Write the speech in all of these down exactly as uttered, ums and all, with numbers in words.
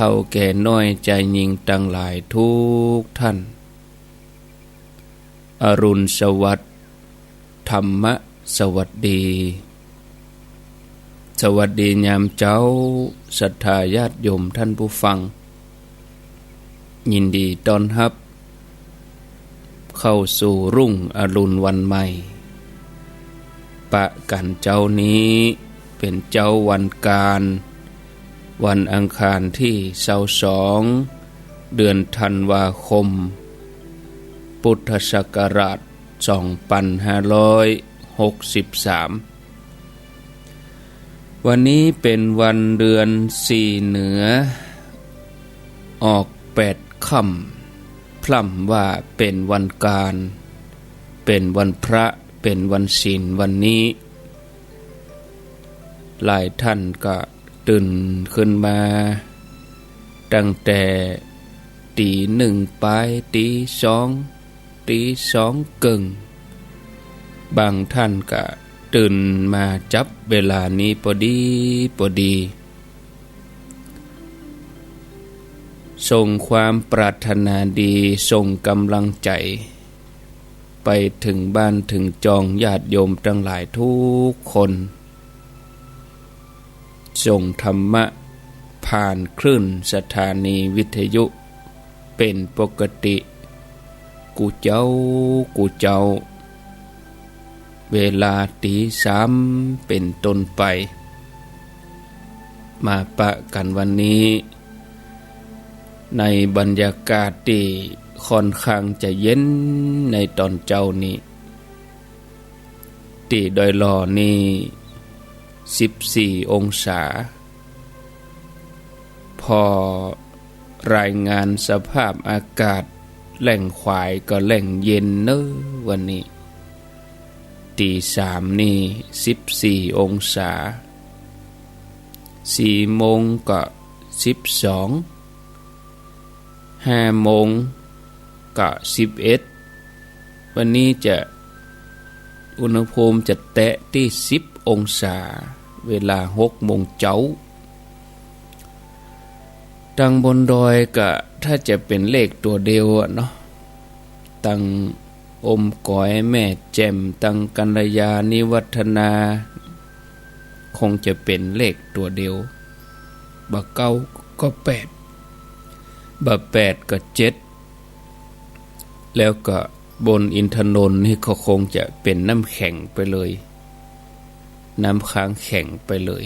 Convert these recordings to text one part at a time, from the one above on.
เฒ่าแก่น้อยจายญิงตังหลายทุกท่าน อรุณสวัสดิ์ ธรรมะสวัสดี สวัสดียามเจ๊า ศรัทธาญาติโยมท่านผู้ฟัง ยินดีต้อนฮับ เข้าสู่รุ่งอรุณวันใหม่ ปะกั๋นเจ๊านี้เป๋นเจ๊าวันก๋าน วันอังคารตี้ซาวสอง เดือนธันวาคม พุทธศักราชสองปันห้าร้อยหกสิบสาม วันนี้เป๋นวันเดือนสี่เหนือ ออกแปดค่ำ พร่ำว่าเป๋นวันก๋าน เป๋นวันพระ เป๋นวันศีลวันนี้ หลายท่านก็ตื่นขึ้นมาตั้งแต่ตี๋หนึ่งปาย ตี๋สอง ตี๋สองเกิ่ง บางท่านก็ตื่นมาจับเวลานี้ปอดีปอดี ส่งความปรารถนาดี ส่งก๋ำลังใจ๋ ไปเถิงบ้านเถิงจองญาติโยมตังหลายทุกคน ส่งธรรมะผ่านคลื่นสถานีวิทยุเป๋นปกติ กู้เจ๊า กู้เจ๊า เวลาตี๋สามเป๋นต้นไป มาปะกั๋นวันนี้ ในบรรยากาศตี้ค่อนข้างจะเย็นในต๋อนเจ๊านี้ ตี้ดอยหล่อนี่สิบสี่องศา พอรายงานสภาพอากาศแหล่งขวายก็แหล่งเย็นเน้อวันนี้ ตี๋สามนี่สิบสี่องศา สี่โมงก็สิบสอง ห้าโมงก็สิบเอ็ด วันนี้จะ อุณหภูมิจะแตะตี้สิบองศา เวลาหกโมงเจ๊า ตังบนดอยก็ถ้าจะเป๋นเลขตั๋วเดียวอะเนาะ ตังอมก๋อย แม่แจ่ม ตังกัลยาณิวัฒนา คงจะเป๋นเลขตั๋วเดียว บ่าเก้าก็แปด บ่าแปดก็เจ็ด แล้วก็บนอินทนนท์นี่ก็คงจะเป๋นน้ำแข็งไปเลย น้ำค้างแข็งไปเลย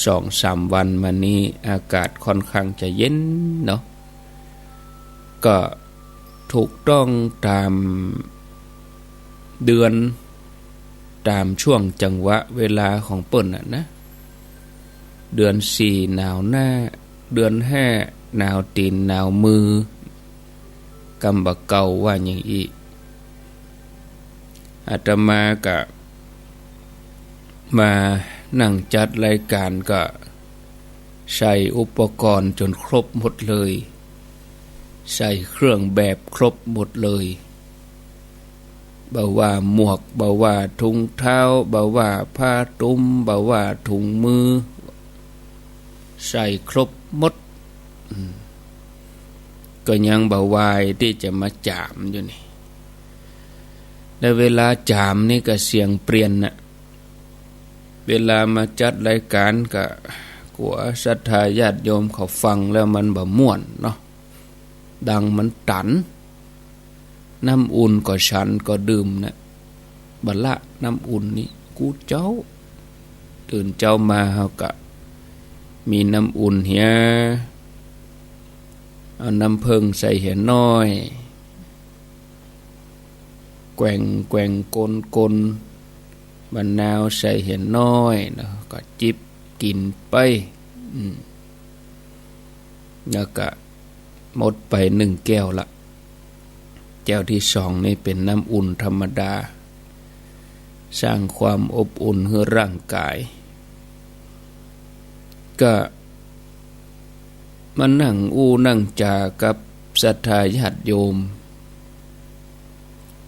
สองสามวันมานี้อากาศค่อนข้างจะเย็นเนาะ ก็ถูกต้องต๋ามเดือน ต๋ามช่วงจังหวะเวลาของเปิ้นน่ะนะ เดือนสี่หนาวหน้า เดือนห้าหนาวตี๋นหนาวมือ กำบ่าเก่าว่าอย่างอี้ อาตมาก็มานั่งจัดรายการก็ใส่อุปกรณ์จ๋นครบหมดเลย ใส่เครื่องแบบครบหมดเลย บ่าว่าหมวก บ่าว่าถุงเท้า บ่าว่าผ้าตุ้ม บ่าว่าถุงมือ ใส่ครบหมด อืม ก็ยังบ่วายตี้จะมาจ๋ามอยู่นี่ แล้วเวลาจ๋ามนี่ก็เสียงเปลี่ยนน่ะ เวลามาจัดรายการก็กั๋วศรัทธาญาติโยมเขาฟังแล้วมันบ่ม่วนเนาะ ดังมันตัน น้ำอุ่นก็ฉันก็ดื่มนะ บ่ละน้ำอุ่นนี่ กู้เจ๊า ตื่นเจ๊ามาเฮาก็มีน้ำอุ่นเหีย เอาน้ำผึ้งใส่เหียน้อย แกว่งแกว่งกลนกลน มะนาวใส่เหียน้อยเนาะ ก็จิบกิ๋นไป อืม แล้วก็หมดไปหนึ่งแก้วละ แก้วตี้สองนี่เป๋นน้ำอุ่นธรรมดา สร้างความอบอุ่นหื้อร่างก๋าย ก็มานั่งอู้นั่งจ๋ากับศรัทธาญาติโยม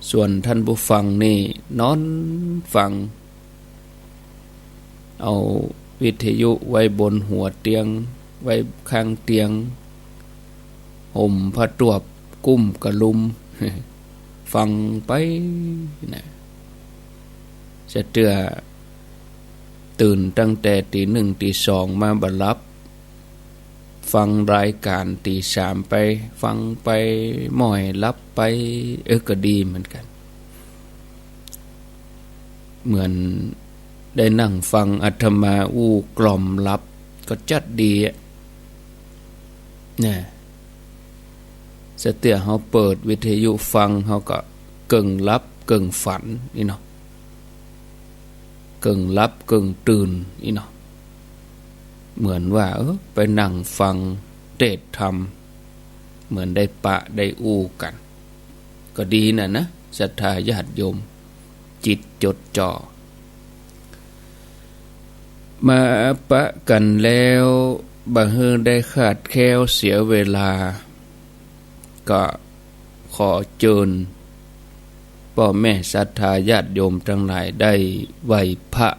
ส่วนท่านผู้ฟังนี่นอนฟัง เอาวิทยุไว้บนหัวเตียง ไว้ข้างเตียง ห่มผ้าตวบกุ้มกะลุม ฟังไปนะ สะเตื้อตื่นตั้งแต่ตีหนึ่งตีสองมาบ่หลับ ฟังรายก๋านตีสามไป ฟังไป หม้อยหลับไป เออ ก็ดีเหมือนกั๋น เหมือนได้นั่งฟังอาตมาอู้กล่อมหลับ ก็จั๊ดดีอะ นะ สะเตื้อเฮาเปิดวิทยุฟัง เฮาก็เกิ่งหลับเกิ่งฝันนี่เนาะ เกิ่งหลับเกิ่งตื่นนี่เนาะ เหมือนว่า เออ ไปนั่งฟังเตสน์ธรรม เหมือนได้ปะได้อู้กั๋น ก็ดีน่ะนะ ศรัทธาญาติโยม จิตจดจ่อ มาปะกั๋นแล้ว บ่หื้อได้คลาดแคล้วเสียเวลา ก็ขอเจิญป้อแม่ศรัทธาญาติโยมตังหลายได้ไหว้พระ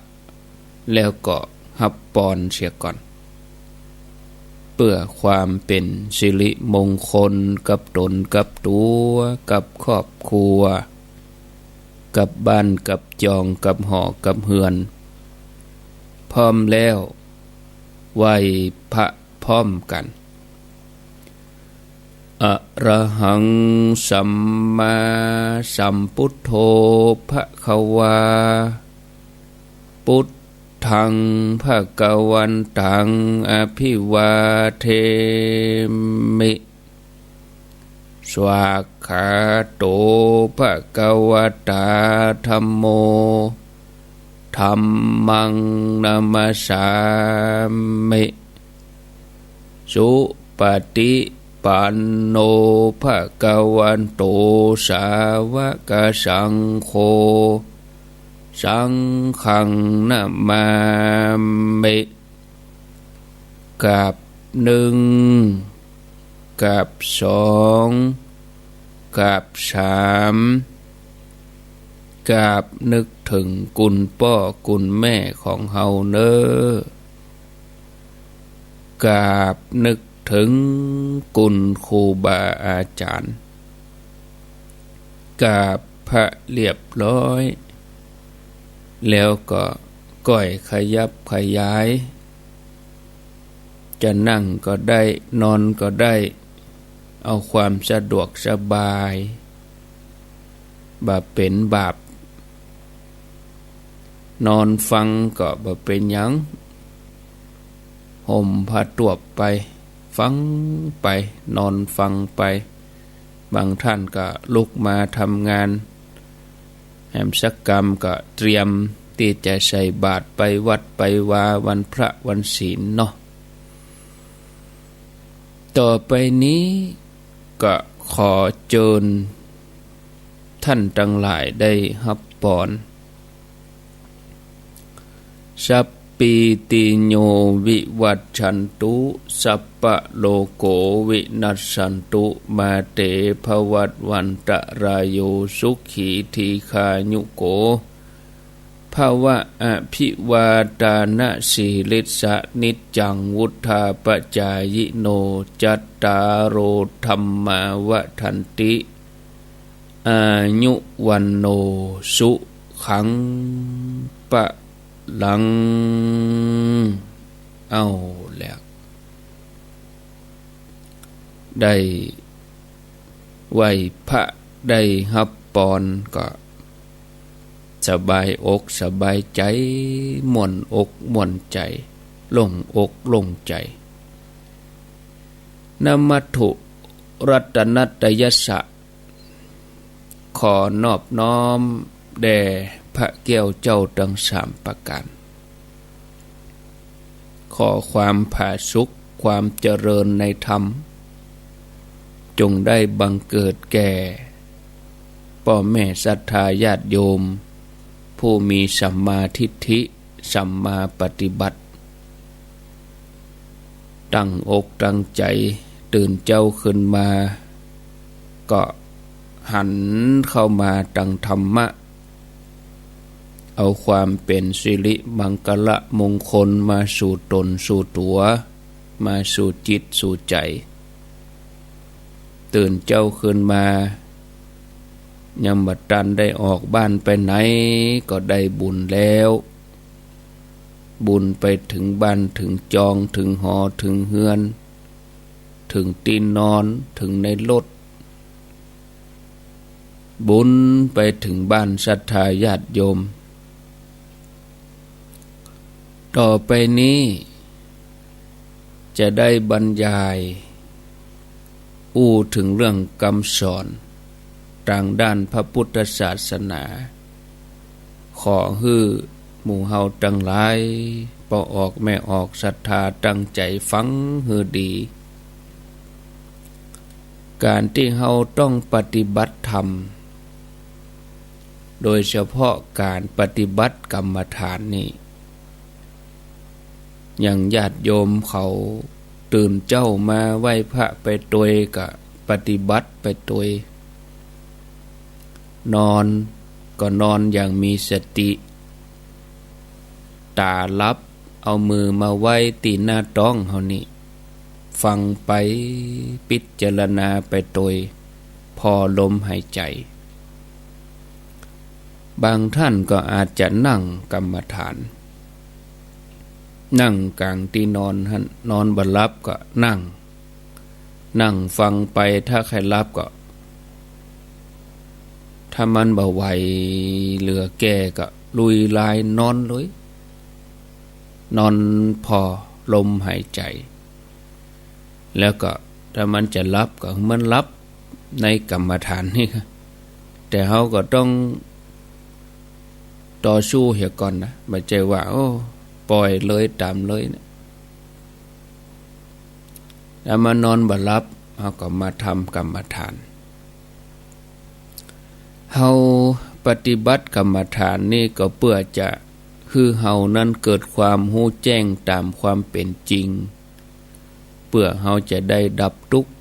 แล้วก็ฮับปอนเสียก่อน เปื้อความเป๋นสิริมงคลกับต๋นกับตั๋ว กับครอบครัว กับบ้านกับจอง กับหอกับเฮือน พร้อมแล้ว ไหว้พระพร้อมกั๋น อะระหัง สัมมาสัมพุทโธ ภะคะวา ปุทธัง ภะคะวันตัง อะภิวาเทมิ สวากขาโต ภะคะวะตา ธัมโม ธัมมัง นะมัสสามิ สุปะติปันโน ภะคะวะโต สาวะกะสังโฆ สังฆัง นะมามิ กราบหนึ่ง กราบสอง กราบสาม กราบนึกเถิงคุณป้อคุณแม่ของเฮาเน่อ กราบนึกเถิงคุณครูบาอาจ๋ารย์ กราบพระเรียบร้อย แล้วก็ก้อยขยับขยาย จะนั่งก็ได้ นอนก็ได้ เอาความสะดวกสบาย บ่เป๋นบาป นอนฟังก็บ่เป๋นหยัง ห่มผ้าตวบไป ฟังไป นอนฟังไป บางท่านก็ลุกมาทำงาน แหมสักกำก็เตรียมตี้จะใส่บาตรไปวัดไปวาวันพระวันศีลเนาะ ต่อไปนี้ก็ขอเจิญท่านตังหลายได้ฮับปอน สัพพีติโย วิวัชชันตุ สัพพะโรโค วินัสสันตุ มาเต ภวัตวันตะราโย สุขี ทีฆายุโก ภวะ อภิวาทานะสีลิสสะ นิจจัง วุฑฒาปะจายิโน จัตตาโร ธัมมา วัฑฒันติ อายุ วัณโณ สุขัง พะลัง เอาแล้ว ได้ไหว้พระ ได้ฮับปอนก็สบายอกสบายใจ๋ ม่วนอกม่วนใจ๋ โล่งอกโล่งใจ๋ นะมัตถุรัตนัตตยัสสะ ขอนอบน้อมแด่พระแก้วเจ้าตังสามประก๋าน ขอความผาสุก ความเจริญในธรรม จงได้บังเกิดแก่ป้อแม่ศรัทธาญาติโยม ผู้มีสัมมาทิฏฐิ สัมมาปฏิบัติ ตั้งอกตั้งใจ๋ ตื่นเจ๊าขึ้นมา ก็หันเข้ามาตังธรรมะ เอาความเป๋นสิริมังคละมงคลมาสู่ต๋นสู่ตั๋ว มาสู่จิตสู่ใจ๋ ตื่นเจ๊าขึ้นมา ยังบ่ตันได้ออกบ้านไปไหน ก็ได้บุญแล้ว บุญไปเถิงบ้านเถิงจอง เถิงหอเถิงเฮือน เถิงตี้นอน เถิงในรถ บุญไปเถิงบ้านศรัทธาญาติโยม ต่อไปนี้ จะได้บรรยาย อู้เถิงเรื่องกำสอน ตางด้านพระพุทธศาสนา ขอหื้อหมู่เฮาตังหลาย ป้อออกแม่ออกศรัทธาตั้งใจ๋ฟังหื้อดี ก๋านตี้เฮาต้องปฏิบัติธรรม โดยเฉพาะก๋านปฏิบัติกรรมฐานนี่ อย่างญาติโยมเขาตื่นเจ๊ามาไหว้พระไปตวย ก็ปฏิบัติไปตวย นอนก็นอนอย่างมีสติ ต๋าหลับ เอามือมาไว้ตี้หน้าต๊องเฮานี่ ฟังไป พิจารณาไปตวย ผ่อลมหายใจ๋ บางท่านก็อาจจะนั่งกรรมฐาน นั่งก๋างตี้นอนหั้น นอนบ่หลับก็นั่ง นั่งฟังไป ถ้าใค่หลับก็ ถ้ามันบ่ไหวเหลือแก่ก็ลุยลายนอนเลย นอนผ่อลมหายใจ๋ แล้วก็ถ้ามันจะหลับก็หื้อมันหลับในกรรมฐานนี่ แต่เฮาก็ต้องต่อสู้เหียก่อนนะ บ่ใจ้ว่า โอ้ ป่อยเลยต๋ามเลยนะ แล้วมานอนบ่หลับ เฮาก็มาทำกรรมฐาน เฮาปฏิบัติกรรมฐานนี่ก็เปื้อจะหื้อเฮานั้นเกิดความฮู้แจ้งต๋ามความเป๋นจริง เปื้อเฮาจะได้ดับตุ๊กข์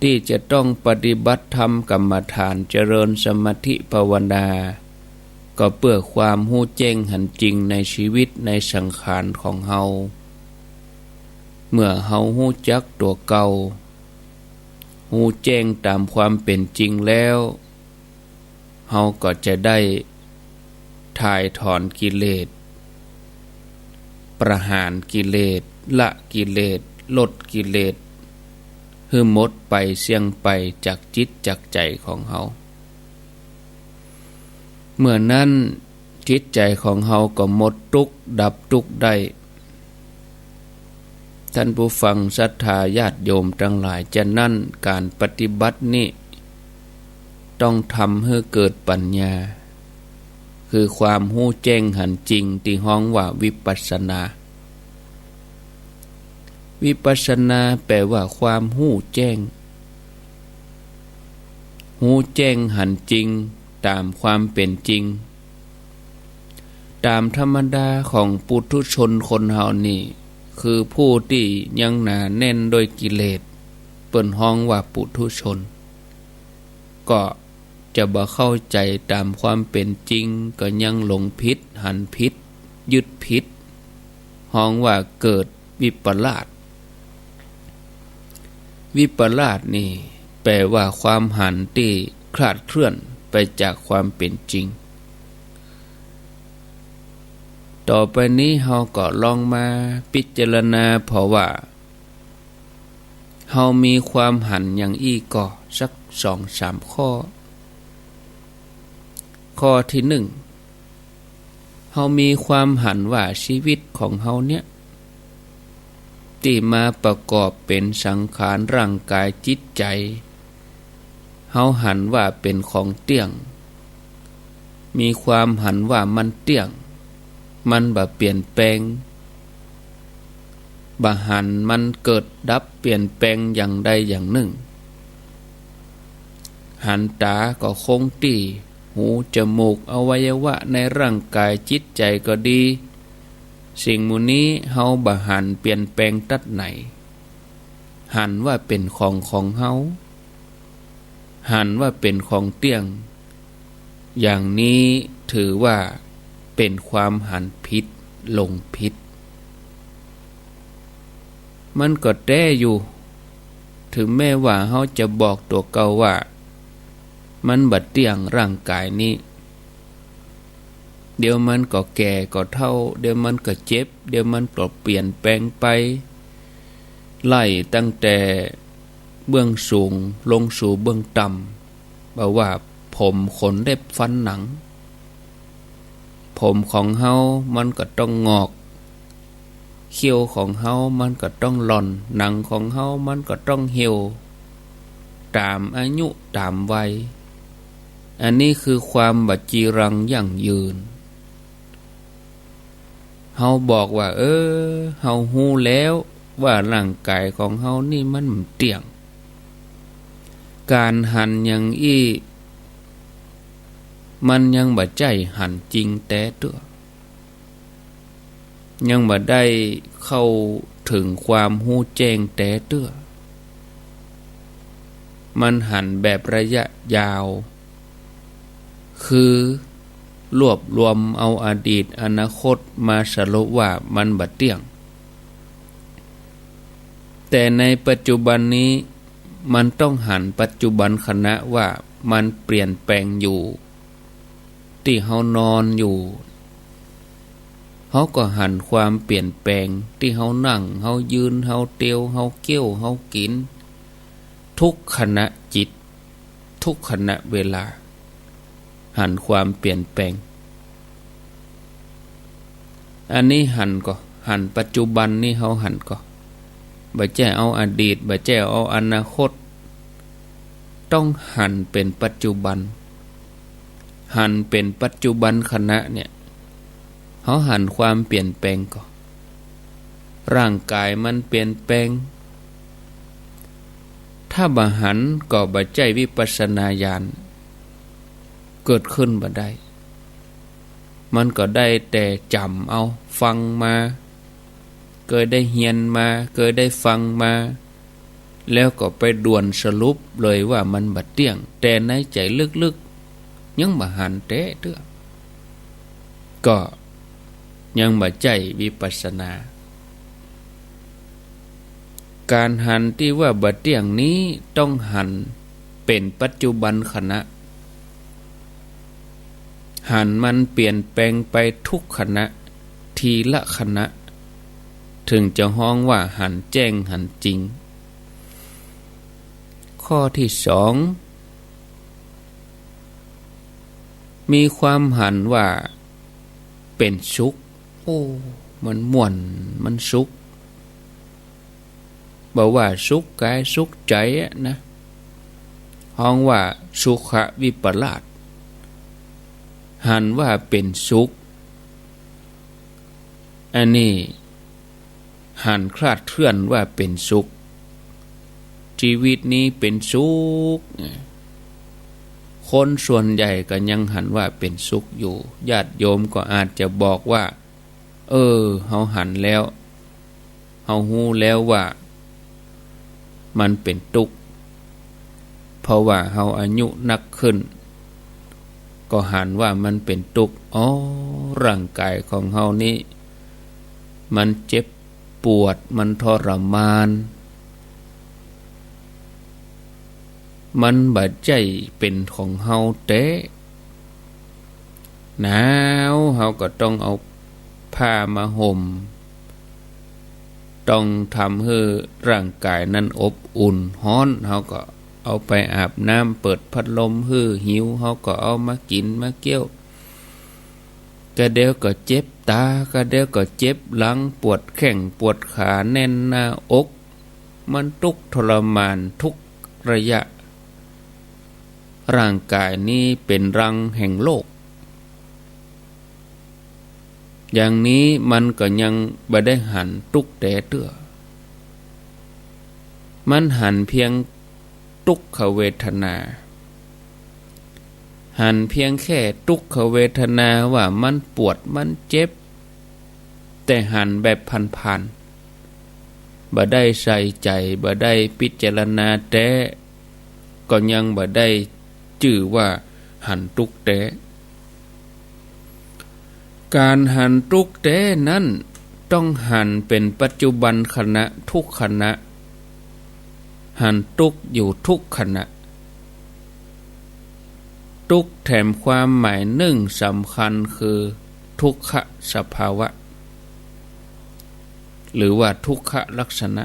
ตี้จะต้องปฏิบัติธรรมกรรมฐานเจริญสมาธิภาวนา ก็เปื้อความฮู้แจ้งหันจริงในชีวิตในสังขารของเฮา เมื่อเฮาฮู้จักตั๋วเก่า ฮู้แจ้งต๋ามความเป๋นจริงแล้ว เฮาก็จะได้ถ่ายถอนกิเลส ประหารกิเลส ละกิเลส ลดกิเลส หื้อหมดไปเสี้ยงไปจากจิตจากใจ๋ของเฮา เมื่อนั้นจิตใจ๋ของเฮาก็หมดตุ๊กข์ ดับตุ๊กข์ได้ ท่านผู้ฟังศรัทธาญาติโยมตังหลาย ฉะนั้นก๋านปฏิบัตินี้ต้องทำหื้อเกิดปัญญา คือความฮู้แจ้งหันจริง ตี้ฮ้องว่าวิปัสสนา วิปัสสนาแปลว่าความฮู้แจ้ง ฮู้แจ้งหันจริงต๋ามความเป๋นจริง ต๋ามธรรมดาของปุถุชนคนเฮานี่ คือผู้ตี้ยังหนาแน่นด้วยกิเลส เปิ้นฮ้องว่าปุถุชน ก็จะบ่เข้าใจ๋ต๋ามความเป๋นจริง ก็ยังหลงผิด หันผิด ยึดผิด ฮ้องว่าเกิดวิปลาส วิปลาสนี่แปลว่าความหันตี้คลาดเคลื่อนไปจากความเป๋นจริง ต่อไปนี้เฮาก็ลองมาพิจารณาผ่อว่า เฮามีความหันอย่างอี้ก่อสักสองสามข้อ ข้อตี้นึ่ง เฮามีความหันว่าชีวิตของเฮาเนี่ย ตี้มาประกอบเป๋นสังขารร่างก๋ายจิตใจ๋ เฮาหันว่าเป๋นของเตี้ยง มีความหันว่ามันเตี้ยง มันบ่เปลี่ยนแปลง บ่หันมันเกิดดับเปลี่ยนแปลงอย่างใดอย่างนึ่ง หันต๋าก็คงตี้ หู จมูก อวัยวะในร่างก๋ายจิตใจ๋ก็ดี สิ่งหมู่นี้เฮาบ่หันเปลี่ยนแปลงตั๊ดไหน หันว่าเป๋นของของเฮา หันว่าเป๋นของเตี้ยง อย่างนี้ถือว่าเป๋นความหันผิด หลงผิด มันก็แต๊อยู่ เถิงแม้ว่าเฮาจะบอกตั๋วเก่าว่า มันบ่เตี้ยงร่างก๋ายนี้ เดี๋ยวมันก็แก่ก็เฒ่า เดี๋ยวมันก็เจ็บ เดี๋ยวมันก็เปลี่ยนแปลงไป ไล่ตั้งแต่เบื้องสูงลงสู่เบื้องต่ำ บ่ว่าผมขนเล็บฟันหนัง ผมของเฮามันก็ต้องงอก เขี้ยวของเฮามันก็ต้องหล่อน หนังของเฮามันก็ต้องเหี่ยว ต๋ามอายุต๋ามวัย อันนี้คือความบ่จีรังยั่งยืน เฮาบอกว่า เออ เฮาฮู้แล้วว่าร่างก๋ายของเฮานี่มันบ่เตี้ยง ก๋านหันอย่างอี้ มันยังบ่ใจ้หันจริงแต๊เตื้อ ยังบ่ได้เข้าเถิงความฮู้แจ้งแต๊เตื้อ มันหันแบบระยะยาว คือรวบรวมเอาอดีตอนาคตมาสรุปว่ามันบ่เตี้ยง แต่ในปัจจุบันนี้ มันต้องหันปัจจุบันขณะว่ามันเปลี่ยนแปลงอยู่ ตี้เฮานอนอยู่ เฮาก็หันความเปลี่ยนแปลง ตี้เฮานั่ง เฮายืน เฮาเตียว เฮาเกี้ยว เฮากิ๋น ทุกขณะจิต ทุกขณะเวลา หันความเปลี่ยนแปลง อันนี้หันก่อ หันปัจจุบันนี่เฮาหันก่อ บ่ใจ้เอาอดีต บ่ใจ้เอาอนาคต ต้องหันเป๋นปัจจุบัน หันเป๋นปัจจุบันขณะเนี่ย เฮาหันความเปลี่ยนแปลงก่อ ร่างก๋ายมันเปลี่ยนแปลง ถ้าบ่หันก็บ่ใจ้วิปัสสนาญาณ เกิดขึ้นบ่ได้ มันก็ได้แต่จ๋ำเอา ฟังมา เกยได้เฮียนมา เกยได้ฟังมา แล้วก็ไปด่วนสรุปเลยว่ามันบ่เตี้ยง แต่ในใจ๋ลึกๆ ยังบ่หันแต๊เตื้อ ก็ยังบ่ใจ้วิปัสสนา ก๋านหันตี้ว่าบ่เตี้ยงนี้ต้องหันเป๋นปัจจุบันขณะ หันมันเปลี่ยนแปลงไปทุกขณะ ทีละขณะ เถิงจะฮ้องว่าหันแจ้งหันจริง ข้อตี้สอง มีความหันว่าเป๋นสุข โอ้ มันม่วน มันสุข บ่ว่าสุขก๋ายสุขใจ๋อะนะ ฮ้องว่าสุขวิปลาส หันว่าเป๋นสุข อันนี้หันคลาดเคลื่อนว่าเป๋นสุข จีวิตนี้เป๋นสุข คนส่วนใหญ่ก็ยังหันว่าเป๋นสุขอยู่ ญาติโยมก็อาจจะบอกว่า เออ เฮาหันแล้ว เฮาฮู้แล้วว่ามันเป๋นตุ๊กข์ เพราะว่าเฮาอายุนักขึ้น ก็หันว่ามันเป๋นตุ๊กข์ อ๋อ ร่างก๋ายของเฮานี้ มันเจ็บปวด มันทรมาน มันบ่ใจ้เป๋นของเฮาแต๊ หนาว เฮาก็ต้องเอาผ้ามาห่ม ต้องทำหื้อร่างก๋ายนั้นอบอุ่น ฮ้อน เฮาก็เอาไปอาบน้ำ เปิดพัดลมหื้อ หิว เฮาก็เอามากิ๋นมาเกี้ยว กะเดี๋ยวก็เจ็บต๋า กะเดี๋ยวก็เจ็บหลัง ปวดแข้งปวดขา แน่นหน้าอก มันตุ๊กข์ทรมานทุกระยะ ร่างก๋ายนี้เป๋นรังแห่งโรค อย่างนี้มันก็ยังบ่ได้หันตุ๊กข์แต๊เตื้อ มันหันเพียงตุ๊กขเวทนา หันเพียงแค่ตุ๊กขเวทนาว่ามันปวดมันเจ็บ แต่หันแบบผ่านๆ บ่ได้ใส่ใจ๋ บ่ได้พิจารณาแต๊ ก็ยังบ่ได้จื้อว่าหันตุ๊กข์แต๊ ก๋านหันตุ๊กข์แต๊นั้น ต้องหันเป๋นปัจจุบันขณะทุกขณะ หันตุ๊กข์อยู่ทุกขณะ ตุ๊กข์แถมความหมายนึ่งสำคัญคือทุกขสภาวะ หรือว่าทุกขลักษณะ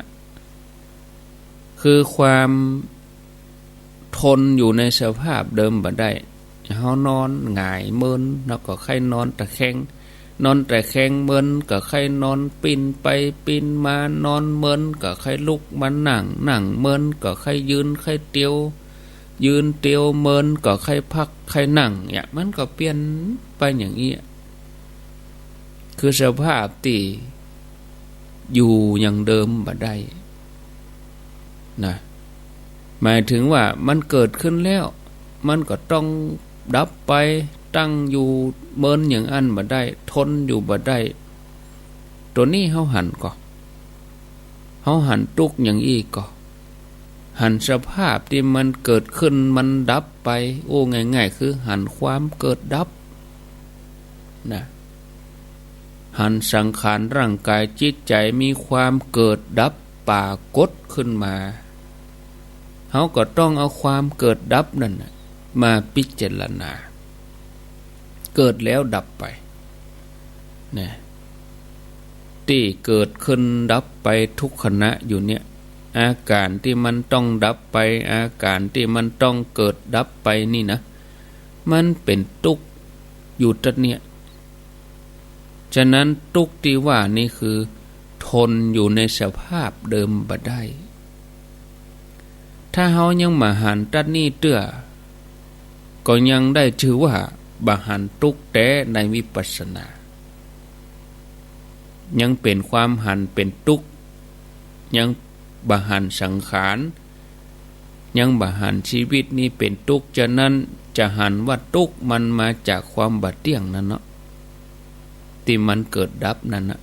คือความทนอยู่ในสภาพเดิมบ่ได้ เฮานอนหงายเมิน เฮาก็ใค่นอนตะแคง นอนตะแคงเมินก็ใค่นอนปิ้นไปปิ้นมา นอนเมินก็ใค่ลุกมานั่ง นั่งเมินก็ใค่ยืนใค่เตียว ยืนเตียวเมินก็ใค่พักใค่นั่งเนี่ย มันก็เปลี่ยนไปอย่างอี้ คือสภาพตี้อยู่อย่างเดิมบ่ได้นะ หมายถึงว่ามันเกิดขึ้นแล้ว มันก็ต้องดับไป ตั้งอยู่เมินอย่างอั้นบ่ได้ ทนอยู่บ่ได้ ตั๋วนี้เฮาหันก่อ เฮาหันตุ๊กข์อย่างอี้ก่อ หันสภาพตี้มันเกิดขึ้นมันดับไป อู้ง่ายๆ คือหันความเกิดดับนะ หันสังขารร่างกายจิตใจ๋มีความเกิดดับปรากฏขึ้นมา เฮาก็ต้องเอาความเกิดดับนั่นน่ะมาพิจารณา เกิดแล้วดับไปนะ ตี้เกิดขึ้นดับไปทุกขณะอยู่เนี่ย อาก๋านตี้มันต้องดับไป อาก๋านตี้มันต้องเกิดดับไปนี่นะ มันเป๋นตุ๊กข์อยู่ตั๊ดเนี่ย ฉะนั้นตุ๊กข์ตี้ว่านี้คือทนอยู่ในสภาพเดิมบ่ได้ ถ้าเฮายังบ่หันตั๊ดนี้เตื้อ ก็ยังได้จื้อว่าบ่หันตุ๊กข์แต๊ในวิปัสสนา ยังเป๋นความหันเป๋นตุ๊กข์ ยังบ่หันสังขาร ยังบ่หันชีวิตนี้เป๋นตุ๊กข์ ฉะนั้นจะหันว่าตุ๊กข์มันมาจากความบ่เตี้ยงนั่นเนาะ ตี้มันเกิดดับนั่นน่ะ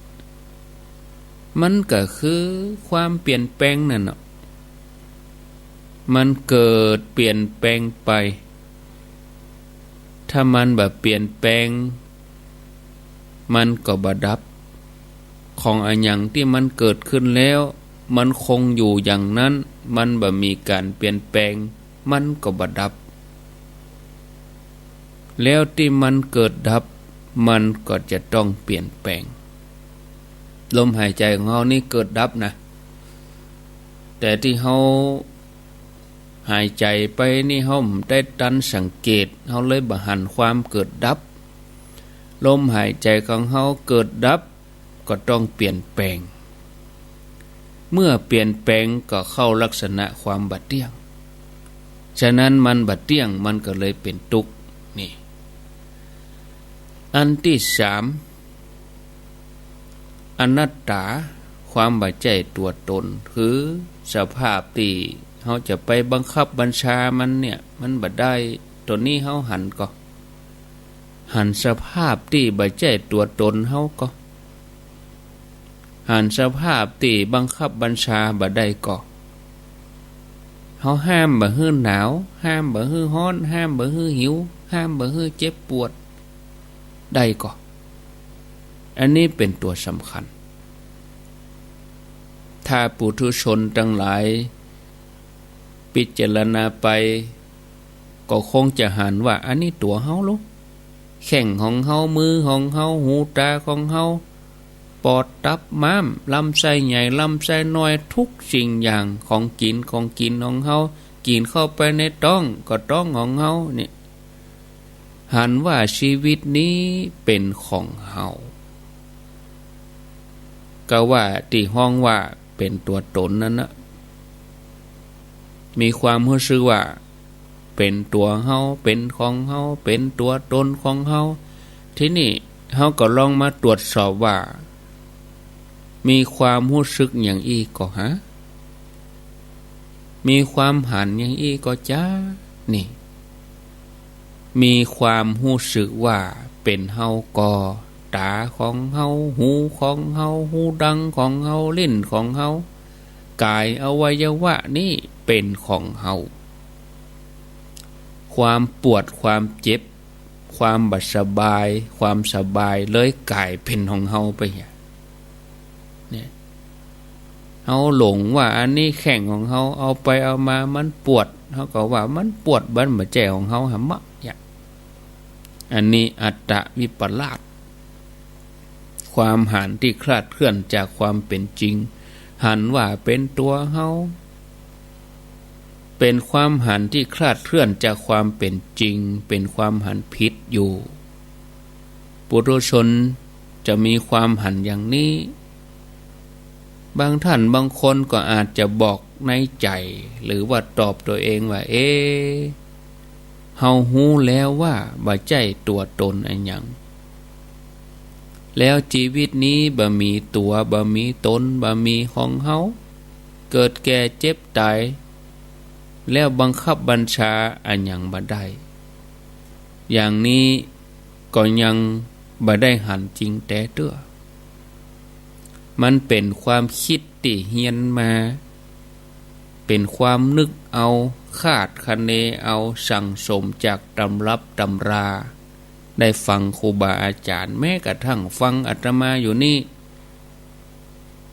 มันก็คือความเปลี่ยนแปลงนั่นเนาะ มันเกิดเปลี่ยนแปลงไป ถ้ามันบ่เปลี่ยนแปลง มันก็บ่ดับ ของอะหยังตี้มันเกิดขึ้นแล้ว มันคงอยู่อย่างนั้น มันบ่มีก๋านเปลี่ยนแปลง มันก็บ่ดับ แล้วตี้มันเกิดดับ มันก็จะต้องเปลี่ยนแปลง ลมหายใจ๋ของเฮานี่เกิดดับนะ แต่ตี้เฮาหายใจ๋ไปนี่เฮาบ่ได้ตันสังเกต เฮาเลยบ่หันความเกิดดับ ลมหายใจ๋ของเฮาเกิดดับ ก็ต้องเปลี่ยนแปลง เมื่อเปลี่ยนแปลงก็เข้าลักษณะความบ่เตี้ยง ฉะนั้นมันบ่เตี้ยง มันก็เลยเป๋นตุ๊กข์ นี่ อันตี้สาม อนัตตา ความบ่ใจ้ตั๋วตน คือสภาพตี้เฮาจะไปบังคับบัญชามันเนี่ย มันบ่ได้ ตั๋วนี้เฮาหันก่อ หันสภาพตี้บ่ใจ้ตั๋วตนเฮาก่อ หันสภาพตี้บังคับบัญชาบ่ได้ก่อ เฮาห้ามบ่หื้อหนาว ห้ามบ่หื้อฮ้อน ห้ามบ่หื้อหิว ห้ามบ่หื้อเจ็บปวด ได้ก่อ อันนี้เป๋นตั๋วสำคัญ ถ้าปุถุชนตังหลายพิจารณาไป ก็คงจะหันว่า อันนี้ตั๋วเฮาลูก แข้งของเฮา มือของเฮา หูต๋าของเฮา ปอด ตับ ม้าม ลำไส้ใหญ่ ลำไส้น้อย ทุกสิ่งอย่าง ของกิ๋น ของกิ๋นของเฮา กิ๋นเข้าไปในต๊อง ก็ต๊องของเฮา นี่ หันว่าชีวิตนี้เป๋นของเฮา ก็ว่าตี้ฮ้องว่าเป๋นตั๋วตนนั่นนะ มีความฮู้สึกว่าเป๋นตั๋วเฮา เป๋นของเฮา เป๋นตั๋วตนของเฮา ทีนี้เฮาก็ลองมาตรวจสอบว่า มีความฮู้สึกอย่างอี้ก่อฮะ มีความหันอย่างอี้ก่อจา นี่ มีความฮู้สึกว่าเป๋นเฮาก่อ ต๋าของเฮา หูของเฮา ฮูดังของเฮา ลิ้นของเฮา ก๋ายอวัยวะนี้เป๋นของเฮา ความปวด ความเจ็บ ความบ่สบาย ความสบายเลยก๋ายเป๋นของเฮาไปเหีย เฮาหลงว่าอันนี้แข้งของเฮา เอาไปเอามามันปวด เฮาก็ว่ามันปวด มันบ่ใจ้ของเฮาหำมะ เนี่ย อันนี้อัตตวิปลาส ความหันที่คลาดเคลื่อนจากความเป๋นจริง หันว่าเป๋นตั๋วเฮา เป๋นความหันที่คลาดเคลื่อนจากความเป๋นจริง เป๋นความหันผิดอยู่ ปุถุชนจะมีความหันอย่างนี้ บางท่านบางคนก็อาจจะบอกในใจ๋ หรือว่าตอบตัวเองว่า เอ๊ะ เฮาฮู้แล้วว่าบ่ใจ้ตั๋วตนอะหยัง แล้วจีวิตนี้บ่มีตั๋ว บ่มีตน บ่มีของเฮา เกิดแก่เจ็บต๋าย แล้วบังคับบัญชาอะหยังบ่ได้ อย่างนี้ก็ยังบ่ได้หันจริงแต๊เตื้อ มันเป๋นความกึ๊ดตี้เฮียนมา เป๋นความนึกเอา คาดคะเนเอา สั่งสมจากตำรับตำรา ได้ฟังครูบาอาจ๋ารย์ แม้กระทั่งฟังอาตมาอยู่นี่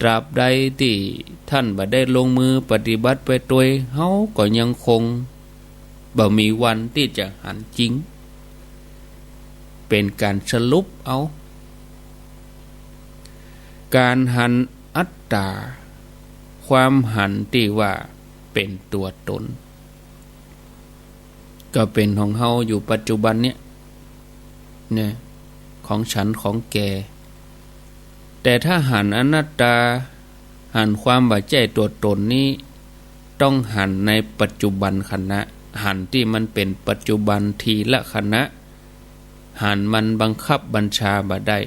ตราบใดตี้ท่านบ่ได้ลงมือปฏิบัติไปตวย เฮาก็ยังคงบ่มีวันตี้จะหันจริง เป๋นก๋านสรุปเอา ก๋านหันอัตตา ความหันตี้ว่าเป๋นตั๋วตน ก็เป๋นของเฮาอยู่ปัจจุบันเนี่ย เนี่ย ของฉันของแก แต่ถ้าหันอนัตตา หันความบ่ใจ้ตั๋วตนนี้ ต้องหันในปัจจุบันขณะ หันตี้มันเป๋นปัจจุบันทีละขณะ หันมันบังคับบัญชาบ่ได้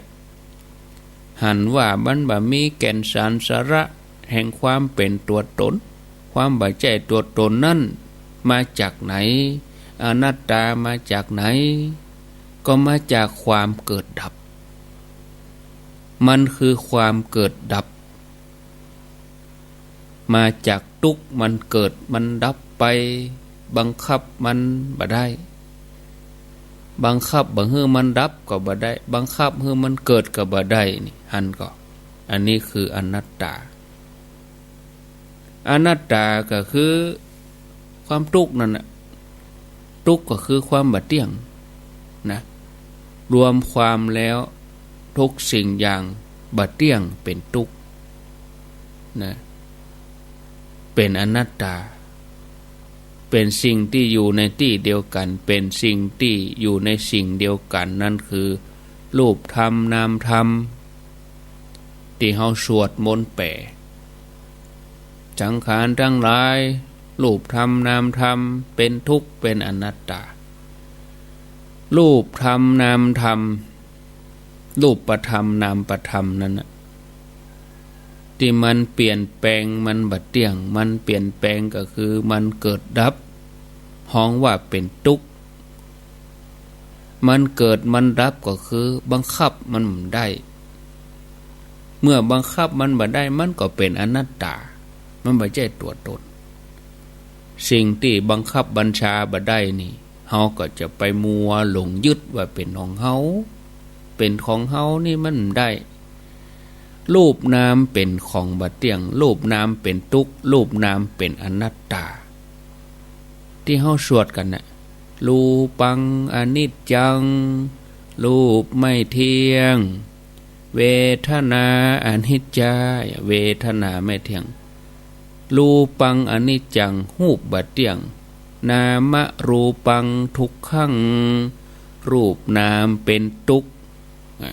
หันว่ามันบ่มีแก่นสารสาระแห่งความเป๋นตั๋วตน ความบ่ใจ้ตั๋วตนนั้นมาจากไหน อนัตตามาจากไหน ก็มาจากความเกิดดับ มันคือความเกิดดับ มาจากตุ๊กข์ มันเกิดมันดับไป บังคับมันบ่ได้ บังคับบ่หื้อมันดับก็บ่ได้ บังคับหื้อมันเกิดก็บ่ได้ นี่หันก่อ อันนี้คืออนัตตา อนัตตาก็คือความตุ๊กข์นั่นน่ะ ตุ๊กข์ก็คือความบ่เตี้ยงนะ รวมความแล้วทุกสิ่งอย่างบ่เตี้ยง เป๋นตุ๊กข์นะ เป๋นอนัตตา เป๋นสิ่งตี้อยู่ในตี้เดียวกั๋น เป๋นสิ่งตี้อยู่ในสิ่งเดียวกั๋น นั่นคือรูปธรรมนามธรรม ตี้เฮาสวดมนต์แป๋ สังขารทั้งหลาย รูปธรรมนามธรรม เป๋นทุกข์ เป๋นอนัตตา รูปธรรมนามธรรม รูปธรรมนามธรรมนั่นน่ะ ตี้มันเปลี่ยนแปลง มันบ่เตี้ยง มันเปลี่ยนแปลงก็คือมันเกิดดับ ฮ้องว่าเป๋นตุ๊กข์ มันเกิดมันดับก็คือบังคับมันบ่ได้ เมื่อบังคับมันบ่ได้ มันก็เป๋นอนัตตา มันบ่ใจ้ตั๋วตน สิ่งตี้บังคับบัญชาบ่ได้นี่ เฮาก็จะไปมัวหลงยึดว่าเป๋นของเฮา เป๋นของเฮานี่มันบ่ได้ รูปนามเป๋นของบ่เตี้ยง รูปนามเป๋นตุ๊กข์ รูปนามเป๋นอนัตตา ตี้เฮาสวดกั๋นน่ะ รูปังอนิจจัง รูปไม่เที่ยง เวทนาอนิจจา เวทนาไม่เที่ยง รูปังอนิจจัง รูปบ่เตี้ยง นามรูปังทุกขัง รูปนามเป๋นตุ๊กข์ อ่ะ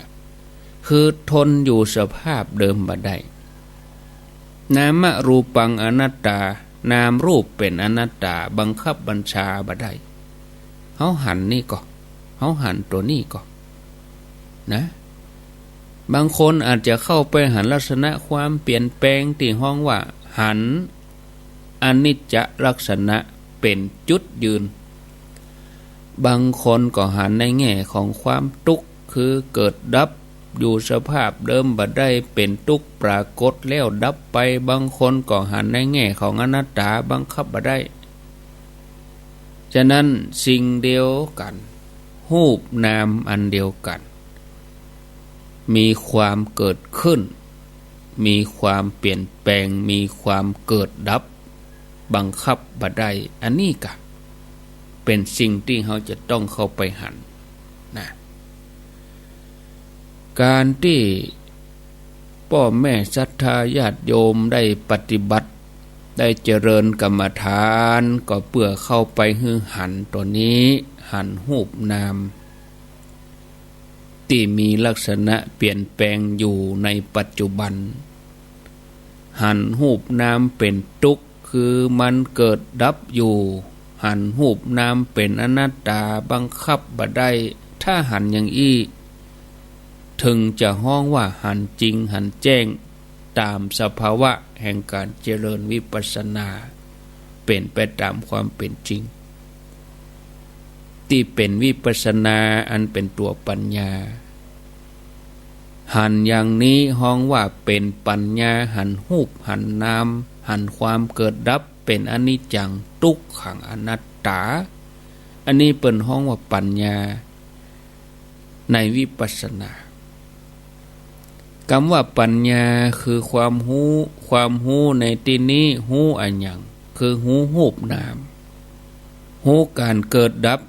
คือทนอยู่สภาพเดิมบ่ได้ นามรูปังอนัตตา นามรูปเป๋นอนัตตา บังคับบัญชาบ่ได้ เฮาหันนี่ก่อ เฮาหันตั๋วนี้ก่อ นะ บางคนอาจจะเข้าไปหันลักษณะความเปลี่ยนแปลงตี้ฮ้องว่าหันอนิจจลักษณะเป๋นจุดยืน บางคนก็หันในแง่ของความตุ๊กข์ คือเกิดดับอยู่สภาพเดิมบ่ได้ เป๋นตุ๊กข์ปรากฏแล้วดับไป บางคนก็หันในแง่ของอนัตตา บังคับบ่ได้ ฉะนั้นสิ่งเดียวกั๋น รูปนามอันเดียวกั๋น มีความเกิดขึ้น มีความเปลี่ยนแปลง มีความเกิดดับ บังคับบ่ได้ อันนี้กะเป๋นสิ่งตี้เฮาจะต้องเข้าไปหันนะ ก๋านตี้ป้อแม่ศรัทธาญาติโยมได้ปฏิบัติ ได้เจริญกรรมฐาน ก็เปื้อเข้าไปหื้อหันตั๋วนี้ หันฮูปนาม ตี้มีลักษณะเปลี่ยนแปลงอยู่ในปัจจุบัน หันฮูปนามเป๋นตุ๊กข์ คือมันเกิดดับอยู่ หันฮูปนามเป๋นอนัตตา บังคับบ่ได้ ถ้าหันอย่างอี้ เถิงจะฮ้องว่าหันจริง หันแจ้ง ต๋ามสภาวะแห่งก๋านเจริญวิปัสสนา เป๋นไปต๋ามความเป๋นจริง ตี้เป๋นวิปัสสนาอันเป๋นตั๋วปัญญา หันอย่างนี้ฮ้องว่าเป๋นปัญญา หันฮูป หันนาม หันความเกิดดับ เป๋นอนิจจัง ตุ๊กขัง อนัตตา อันนี้เปิ้นฮ้องว่าปัญญา ในวิปัสสนา กำว่าปัญญาคือความฮู้ ความฮู้ในตี้นี้ฮู้อะหยัง คือฮู้ฮูปนาม ฮู้ก๋านเกิดดับ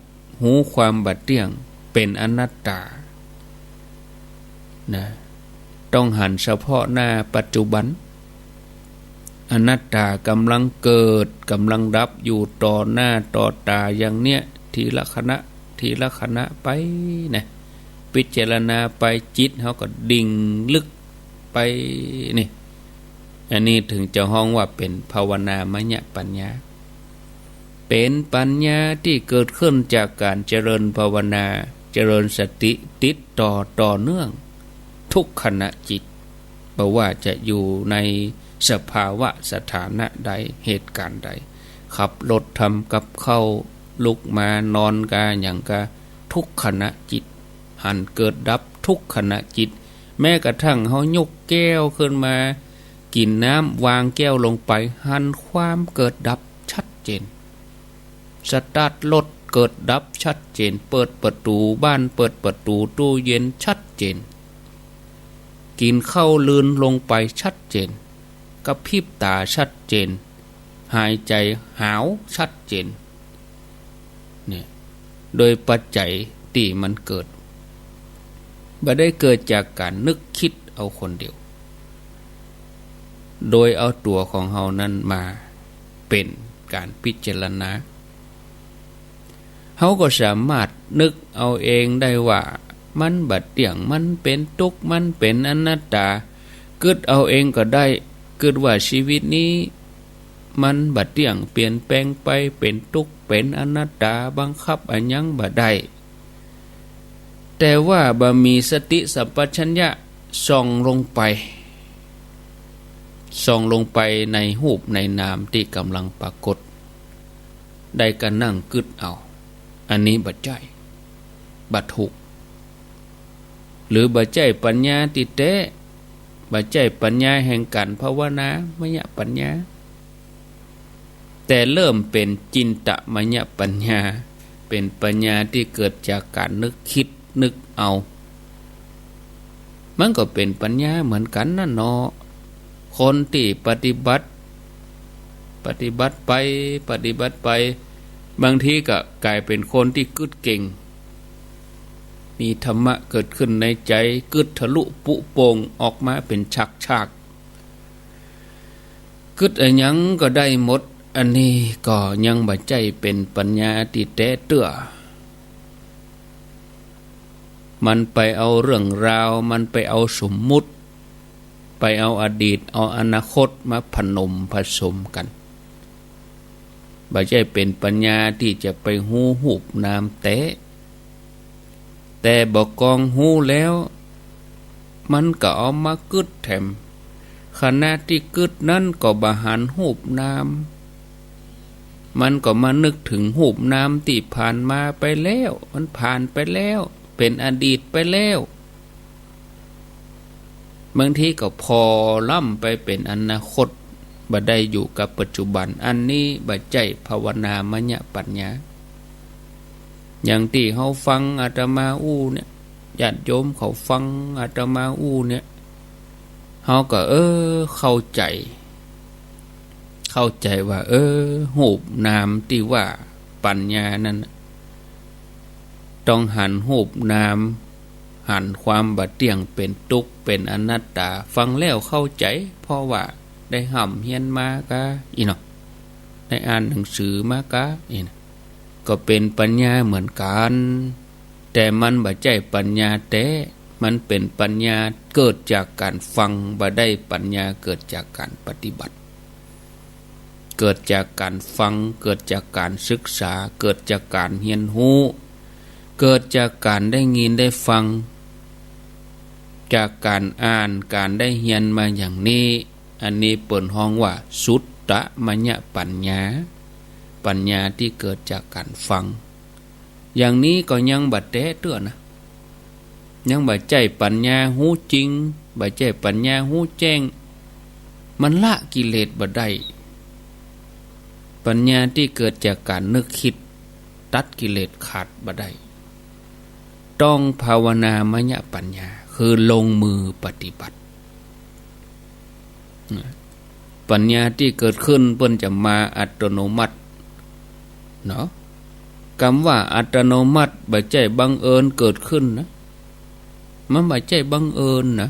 ฮู้ความบ่เตี้ยง เป๋นอนัตตา นะ ต้องหันเฉพาะหน้าปัจจุบัน อนัตตาก๋ำลังเกิด ก๋ำลังดับอยู่ต่อหน้าต่อต๋าอย่างเนี้ย ทีละขณะ ทีละขณะไปนะ พิจารณาไป จิตเฮาก็ดิ่งลึกไปนี่ อันนี้เถิงจะฮ้องว่าเป๋นภาวนามยปัญญา เป๋นปัญญาตี้เกิดขึ้นจากก๋านเจริญภาวนา เจริญสติติดต่อต่อเนื่อง ทุกขณะจิต บ่ว่าจะอยู่ในสภาวะสถานะใด เหตุก๋ารณ์ใด ขับรถ ทำกับข้าว ลุกมานอนกาหยังกา ทุกขณะจิต หันเกิดดับทุกขณะจิต แม้กระทั่งเฮายกแก้วขึ้นมา กิ๋นน้ำ วางแก้วลงไป หันความเกิดดับชัดเจน สตาร์ทรถ เกิดดับชัดเจน เปิดประตู๋บ้าน เปิดประตู๋ตู้เย็นชัดเจน กิ๋นข้าว ลืนลงไปชัดเจน กระพริบต๋าชัดเจน หายใจ๋หาวชัดเจน เนี่ย โดยปัจจัยตี้มันเกิด บ่ได้เกิดจากก๋านนึกคิดเอาคนเดียว โดยเอาตั๋วของเฮานั้นมาเป๋นก๋านพิจารณา เฮาก็สามารถนึกเอาเองได้ว่า มันบ่เตี้ยง มันเป๋นตุ๊กข์ มันเป๋นอนัตตา กึ๊ดเอาเองก็ได้ กึ๊ดว่าชีวิตนี้ มันบ่เตี้ยง เปลี่ยนแปลงไป เป๋นตุ๊กข์ เป๋นอนัตตา บังคับอะหยังบ่ได้ แต่ว่าบ่มีสติสัมปชัญญะส่องลงไป ส่องลงไปในฮูปในนามตี้ก๋ำลังปรากฏ ได้ก้านั่งกึ๊ดเอา อันนี้บ่ใจ้ บ่ถูก หรือบ่ใจ้ปัญญาตี้แต๊ บ่ใจ้ปัญญาแห่งก๋านภาวนามยปัญญา แต่เริ่มเป๋นจินตมยปัญญา เป๋นปัญญาตี้เกิดจากก๋านนึกคิดนึกเอา มันก็เป๋นปัญญาเหมือนกั๋นนั่นเนาะ คนตี้ปฏิบัติ ปฏิบัติไป ปฏิบัติไป บางทีก็ก๋ายเป๋นคนตี้กึ๊ดเก่ง มีธรรมะเกิดขึ้นในใจ๋ กึ๊ดทะลุปุโป่งออกมาเป๋นฉากๆ กึ๊ดอะหยังก็ได้หมด อันนี้ก็ยังบ่ใจ้เป๋นปัญญาตี้แต๊เตื้อ มันไปเอาเรื่องราว มันไปเอาสมมุติ ไปเอาอดีต เอาอนาคตมาผนมผสมกั๋น บ่ใจ้เป๋นปัญญาตี้จะไปฮู้ฮูปนามแต๊ แต่บ่กองฮู้แล้ว มันก็เอามากึ๊ดแถม ขณะตี้กึ๊ดนั้นก็บ่หันฮูปนาม มันก็มานึกเถิงฮูปนามตี้ผ่านมาไปแล้ว มันผ่านไปแล้ว เป๋นอดีตไปแล้ว บางทีก็ผ่อล้ำไปเป๋นอนาคต บ่ได้อยู่กับปัจจุบัน อันนี้บ่ใจ้ภาวนามยปัญญา อย่างตี้เฮาฟังอาตมาอู้เนี่ย ญาติโยมเขาฟังอาตมาอู้เนี่ย เฮาก็ เออ เข้าใจ๋ เข้าใจ๋ว่า เออ ฮูปนามตี้ว่าปั๋ญญานั้นน่ะ ต้องหันฮูปนาม หันความบ่เตี้ยง เป๋นตุ๊กข์ เป๋นอนัตตา ฟังแล้วเข้าใจ๋ เพราะว่าได้ฮ่ำเฮียนมาก้าอี้เนาะ ได้อ่านหนังสือมาก้าอี้นะ ก็เป๋นปั๋ญญาเหมือนกั๋น แต่มันบ่ใจ้ปั๋ญญาแต๊ มันเป๋นปั๋ญญาเกิดจากก๋านฟัง บ่ได้ปั๋ญญาเกิดจากก๋านปฏิบัติ เกิดจากก๋านฟัง เกิดจากก๋านศึกษา เกิดจากก๋านเฮียนฮู้ เกิดจากก๋านได้ยินได้ฟัง จากก๋านอ่าน ก๋านได้เฮียนมาอย่างนี้ อันนี้เปิ้นฮ้องว่าสุตตมยปั๋ญญา ปั๋ญญาตี้เกิดจากก๋านฟัง อย่างนี้ก็ยังบ่แต๊เตื้อนะ ยังบ่ใจ้ปั๋ญญาฮู้จริง บ่ใจ้ปั๋ญญาฮู้แจ้ง มันละกิเลสบ่ได้ ปั๋ญญาตี้เกิดจากก๋านนึกคิด ตัดกิเลสขาดบ่ได้ ต้องภาวนามยปั๋ญญา คือลงมือปฏิบัติ ปั๋ญญาตี้เกิดขึ้นเปิ้นจะมาอัตโนมัติเนาะ กำว่าอัตโนมัติบ่ใจ้บังเอิญเกิดขึ้นนะ มันบ่ใจ้บังเอิญนะ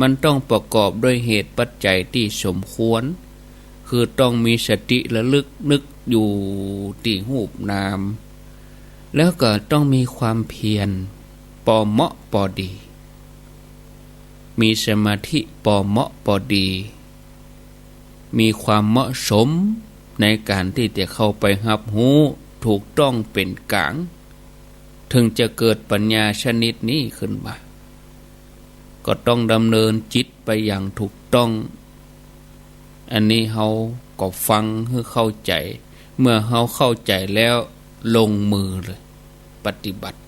มันต้องประกอบด้วยเหตุปัจจัยตี้สมควร คือต้องมีสติระลึกนึกอยู่ตี้ฮูปนาม แล้วก็ต้องมีความเพียรปอเหมาะปอดี มีสมาธิปอเหมาะปอดี มีความเหมาะสมในก๋านตี้จะเข้าไปฮับฮู้ถูกต้องเป๋นก๋าง เถิงจะเกิดปั๋ญญาชนิดนี้ขึ้นมา ก็ต้องดำเนินจิตไปอย่างถูกต้อง อันนี้เฮาก็ฟังหื้อเข้าใจ๋ เมื่อเฮาเข้าใจ๋แล้วลงมือเลย ปฏิบัติ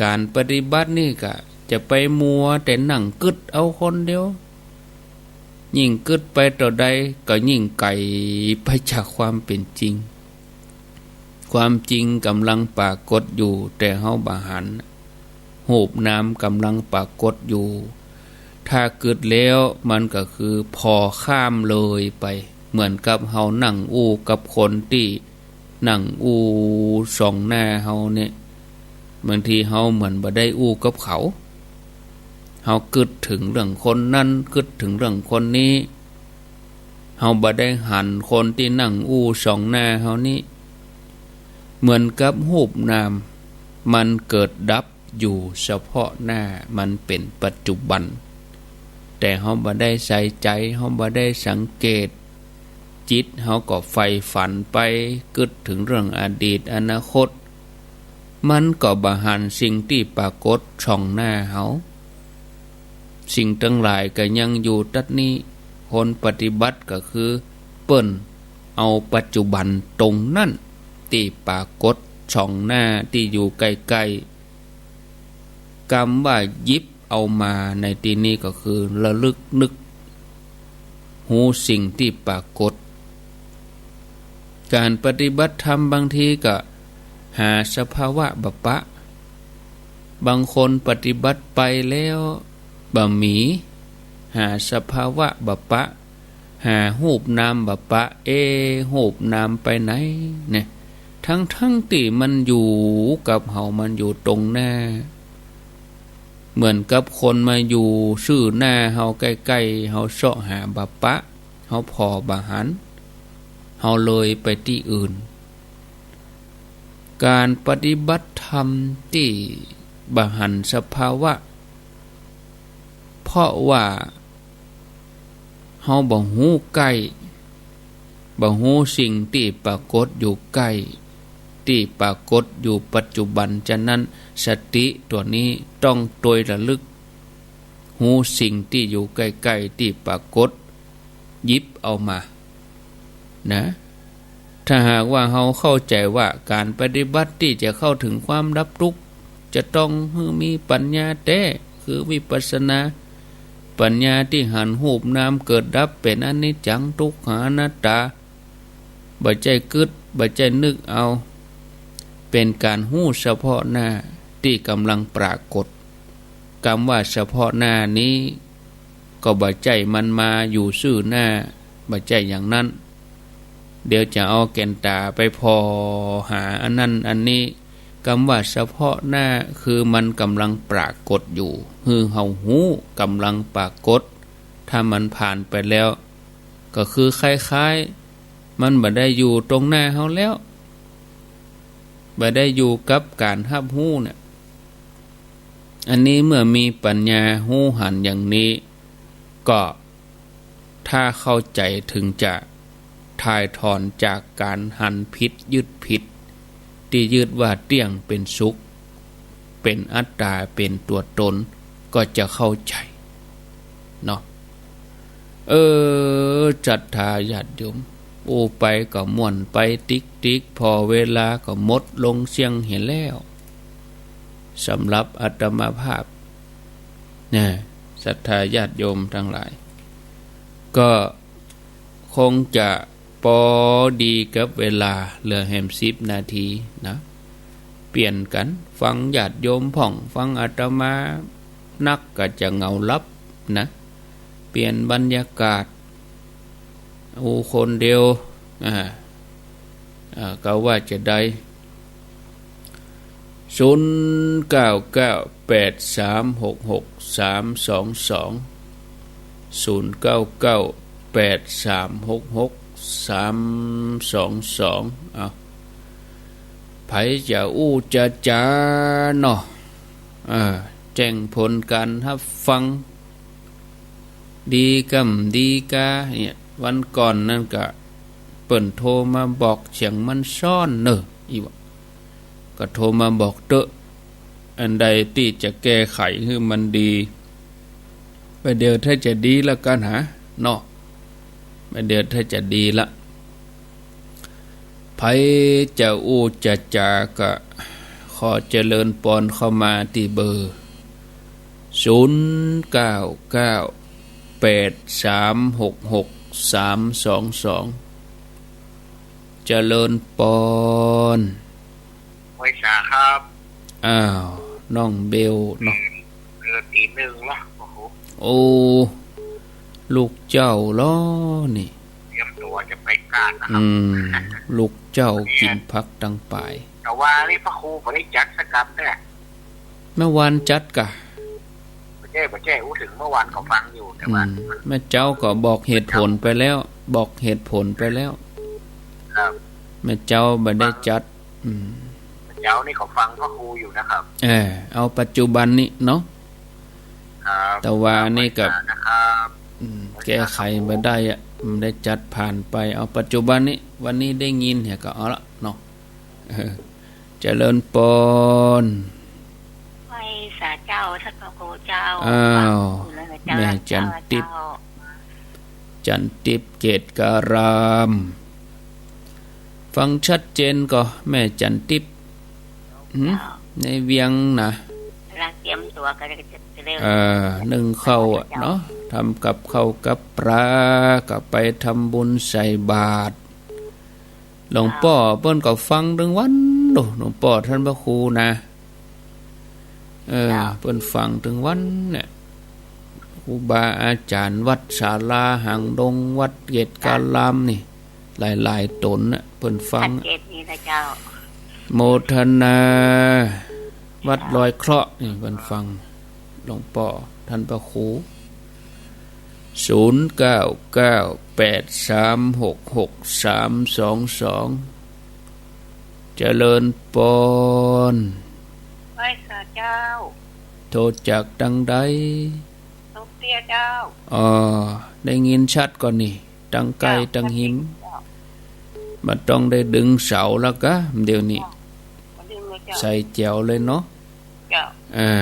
ก๋านปฏิบัตินี่ก็จะไปมัวแต่นั่งกึ๊ดเอาคนเดียว ยิ่งกึ๊ดไปเต้าใดก็ยิ่งไก๋ไปจากความเป๋นจริง ความจริงก่ำลังปรากฏอยู่ แต่เฮาบ่หัน ฮูปนามก่ำลังปรากฏอยู่ ถ้ากึ๊ดแล้วมันก็คือผ่อข้ามเลยไป เหมือนกับเฮานั่งอู้กับคนตี้นั่งอู้ส่องหน้าเฮาเนี่ย บางทีเฮาเหมือนบ่ได้อู้กับเขา เฮากึ๊ดเถิงเรื่องคนนั้น กึ๊ดเถิงเรื่องคนนี้ เฮาบ่ได้หันคนตี้นั่งอู้ส่องหน้าเฮานี้ เหมือนกับฮูปนาม มันเกิดดับอยู่เฉพาะหน้า มันเป๋นปัจจุบัน แต่เฮาบ่ได้ใส่ใจ๋ เฮาบ่ได้สังเกต จิตเฮาก็ใฝ่ฝันไป กึ๊ดเถิงเรื่องอดีตอนาคต มันก็บ่หันสิ่งตี้ปรากฏส่องหน้าเฮา สิ่งตังหลายก็ยังอยู่ตั๊ดนี้ คนปฏิบัติก็คือเปิ้นเอาปัจจุบันตรงนั้นตี้ปรากฏส่องหน้าตี้อยู่ใก้ๆ กำว่าหยิบเอามาในตี้นี้ก็คือระลึกนึกฮู้สิ่งตี้ปรากฏ ก๋านปฏิบัติธรรมบางทีก็หาสภาวะบ่ปะ บางคนปฏิบัติไปแล้วบ่มี หาสภาวะบ่ปะ หาฮูปนามบ่ปะ เอ๊ะ ฮูปนามไปไหนเนี่ย ทั้งๆ ตี้มันอยู่กับเฮา มันอยู่ตรงหน้า เหมือนกับคนมาอยู่ซื่อหน้าเฮาใก้ๆ เฮาเซาะหาบ่ปะ เฮาผ่อบ่หัน เฮาเลยไปตี้อื่น ก๋านปฏิบัติธรรมตี้บ่หันสภาวะ เพราะว่าเฮาบ่ฮู้ใก้ บ่ฮู้สิ่งตี้ปรากฏอยู่ใก้ ตี้ปรากฏอยู่ปัจจุบัน ฉะนั้นสติตั๋วนี้ต้องตวยระลึก ฮู้สิ่งตี้อยู่ใก้ๆ ตี้ปรากฏ หยิบเอามา นะ ถ้าหากว่าเฮาเข้าใจ๋ว่าก๋านปฏิบัติตี้จะเข้าเถิงความดับตุ๊กข์ จะต้องหื้อมีปัญญาแต๊ คือวิปัสสนา ปัญญาตี้หันฮูปนามเกิดดับเป๋นอนิจจัง ตุ๊กขัง อนัตตา บ่ใจ้กึ๊ด บ่ใจ้นึกเอา เป๋นก๋านฮู้เฉพาะหน้าตี้ก่ำลังปรากฏ กำว่าเฉพาะหน้านี้ ก็บ่ใจ้มันมาอยู่ซื่อหน้า บ่ใจ้อย่างนั้น เดี๋ยวจะเอาแก่นต๋าไปผ่อหาอันนั้นอันนี้ กำว่าเฉพาะหน้าคือมันก่ำลังปรากฏอยู่ หื้อเฮาฮู้ ก่ำลังปรากฏ ถ้ามันผ่านไปแล้ว ก็คือคล้ายๆ มันบ่ได้อยู่ตรงหน้าเฮาแล้ว บ่ได้อยู่กับก๋านฮับฮู้เนี่ย อันนี้เมื่อมีปัญญาฮู้หันอย่างนี้ ก็ถ้าเข้าใจ๋เถิงจะถ่ายถอนจากก๋านหันผิดยึดผิด ตี้ยึดว่าเตี้ยงเป๋นสุข เป๋นอัตตา เป๋นตั๋วตน ก็จะเข้าใจ๋เนาะ เออ ศรัทธาญาติโยม อู้ไปก็ม่วนไปติ๊กๆ ผ่อเวลาก็หมดลงเสี้ยงเหียแล้ว สำหรับอาตมาภาพ นะ ศรัทธาญาติโยมตังหลาย ก็คงจะปอดีกับเวลา เหลือแหมสิบนาทีนะ เปลี่ยนกั๋นฟังญาติโยมพ่อง ฟังอาตมานักก็จะเหงาหลับนะ เปลี่ยนบรรยากาศ อู้คนเดียว อ่า อ่า ก็ว่าจะได้ ศูนย์เก้าเก้าแปดสามหกหกสามสองสอง ศูนย์เก้าเก้าแปดสามหกหกสามสองสอง เอา ใผจะอู้จะจ๋าเนาะ อ่า แจ้งผลก๋านฮับฟัง ดีกำดีกาเนี่ย วันก่อนนั้นก็เปิ้นโทรมาบอกเสียงมันซ้อนเน่อ อี่วะ ก็โทรมาบอกเต๊อะ อันใดตี้จะแก้ไขหื้อมันดี บ่าเดี่ยวถ้าจะดีละกั๋นหาเนาะ บ่าเดี่ยวถ้าจะดีละ ใผจะอู้จะจ๋าก็ขอเจริญปอนเข้ามาตี้เบอร์ ศูนย์เก้าเก้าแปดสามหกหกสามสองสอง เจริญปอน ไหว้สาครับ อ้าว น้องเบลเนาะ เออ ตีหนึ่งละ โอ้โห โอ้ ลูกเจ้าลอนี่ เตรียมตั๋วจะไปก๊าดนะครับ อืม ลูกเจ้ากิ๋นผักตังป๋าย แต่ว่านี่พระครูบ่ได้จัดสักกำเนี่ย เมื่อวานจัดก่ะ บ่แจ้ บ่แจ้ อู้เถิงเมื่อวานก็ฟังอยู่ แต่ว่า อืม แม่เจ้าก็บอกเหตุผลไปแล้ว บอกเหตุผลไปแล้ว ครับ แม่เจ้าบ่ได้จัด อืม แม่เจ้านี่ก็ฟังพระครูอยู่นะครับ เออ เอาปัจจุบันนี้เนาะ ครับ แต่ว่านี่ก็ นะครับ อืม แก้ไขบ่ได้อะ มันได้จัดผ่านไป เอาปัจจุบันนี้ วันนี้ได้ยินเหียก็เอาละเนาะ เออ เจริญปอน ไหว้สาเจ้า ท่านพระครูเจ้า อ้าว ขอบคุณนะเจ้า แม่จันทิพย์ เจ้า จันทิพย์เกตการาม ฟังชัดเจนก่อ แม่จันทิพย์ หืม เจ้า ในเวียงนะ กำลังเตรียมตั๋วก็จะเร็ว เออ นึ่งข้าวอะเนาะ ทำกับข้าวกับปลา ก็ไปทำบุญใส่บาตร หลวงป้อเปิ้นก็ฟังตึงวันโด หลวงป้อท่านพระครูนะ เออ เจ้า เปิ้นฟังตึงวันเนี่ย ครูบาอาจ๋ารย์วัดศาลาหางดง วัดเกตการามนี่ หลายๆ ต๋นน่ะ เปิ้นฟัง วัดเกตนี่นะเจ้า โมทนา วัดลอยเคราะห์นี่ เปิ้นฟัง หลวงป้อท่านพระครู ศูนย์เก้าเก้าแปดสามหกหกสามสองสอง เจริญปอน ไหว้สาเจ้า โทรจากตังใด สมเตี้ยเจ้า อ๋อ ได้ยินชัดก่อนี่ ตังใก้ เจ้า ตังหิม เจ้า บ่ต้องได้ดึงเสาแล้วกะ เดี๋ยวนี้ เจ้า บ่ดึงเลยเจ้า ใส่แจ๋วเลยเนาะ เจ้า อ่า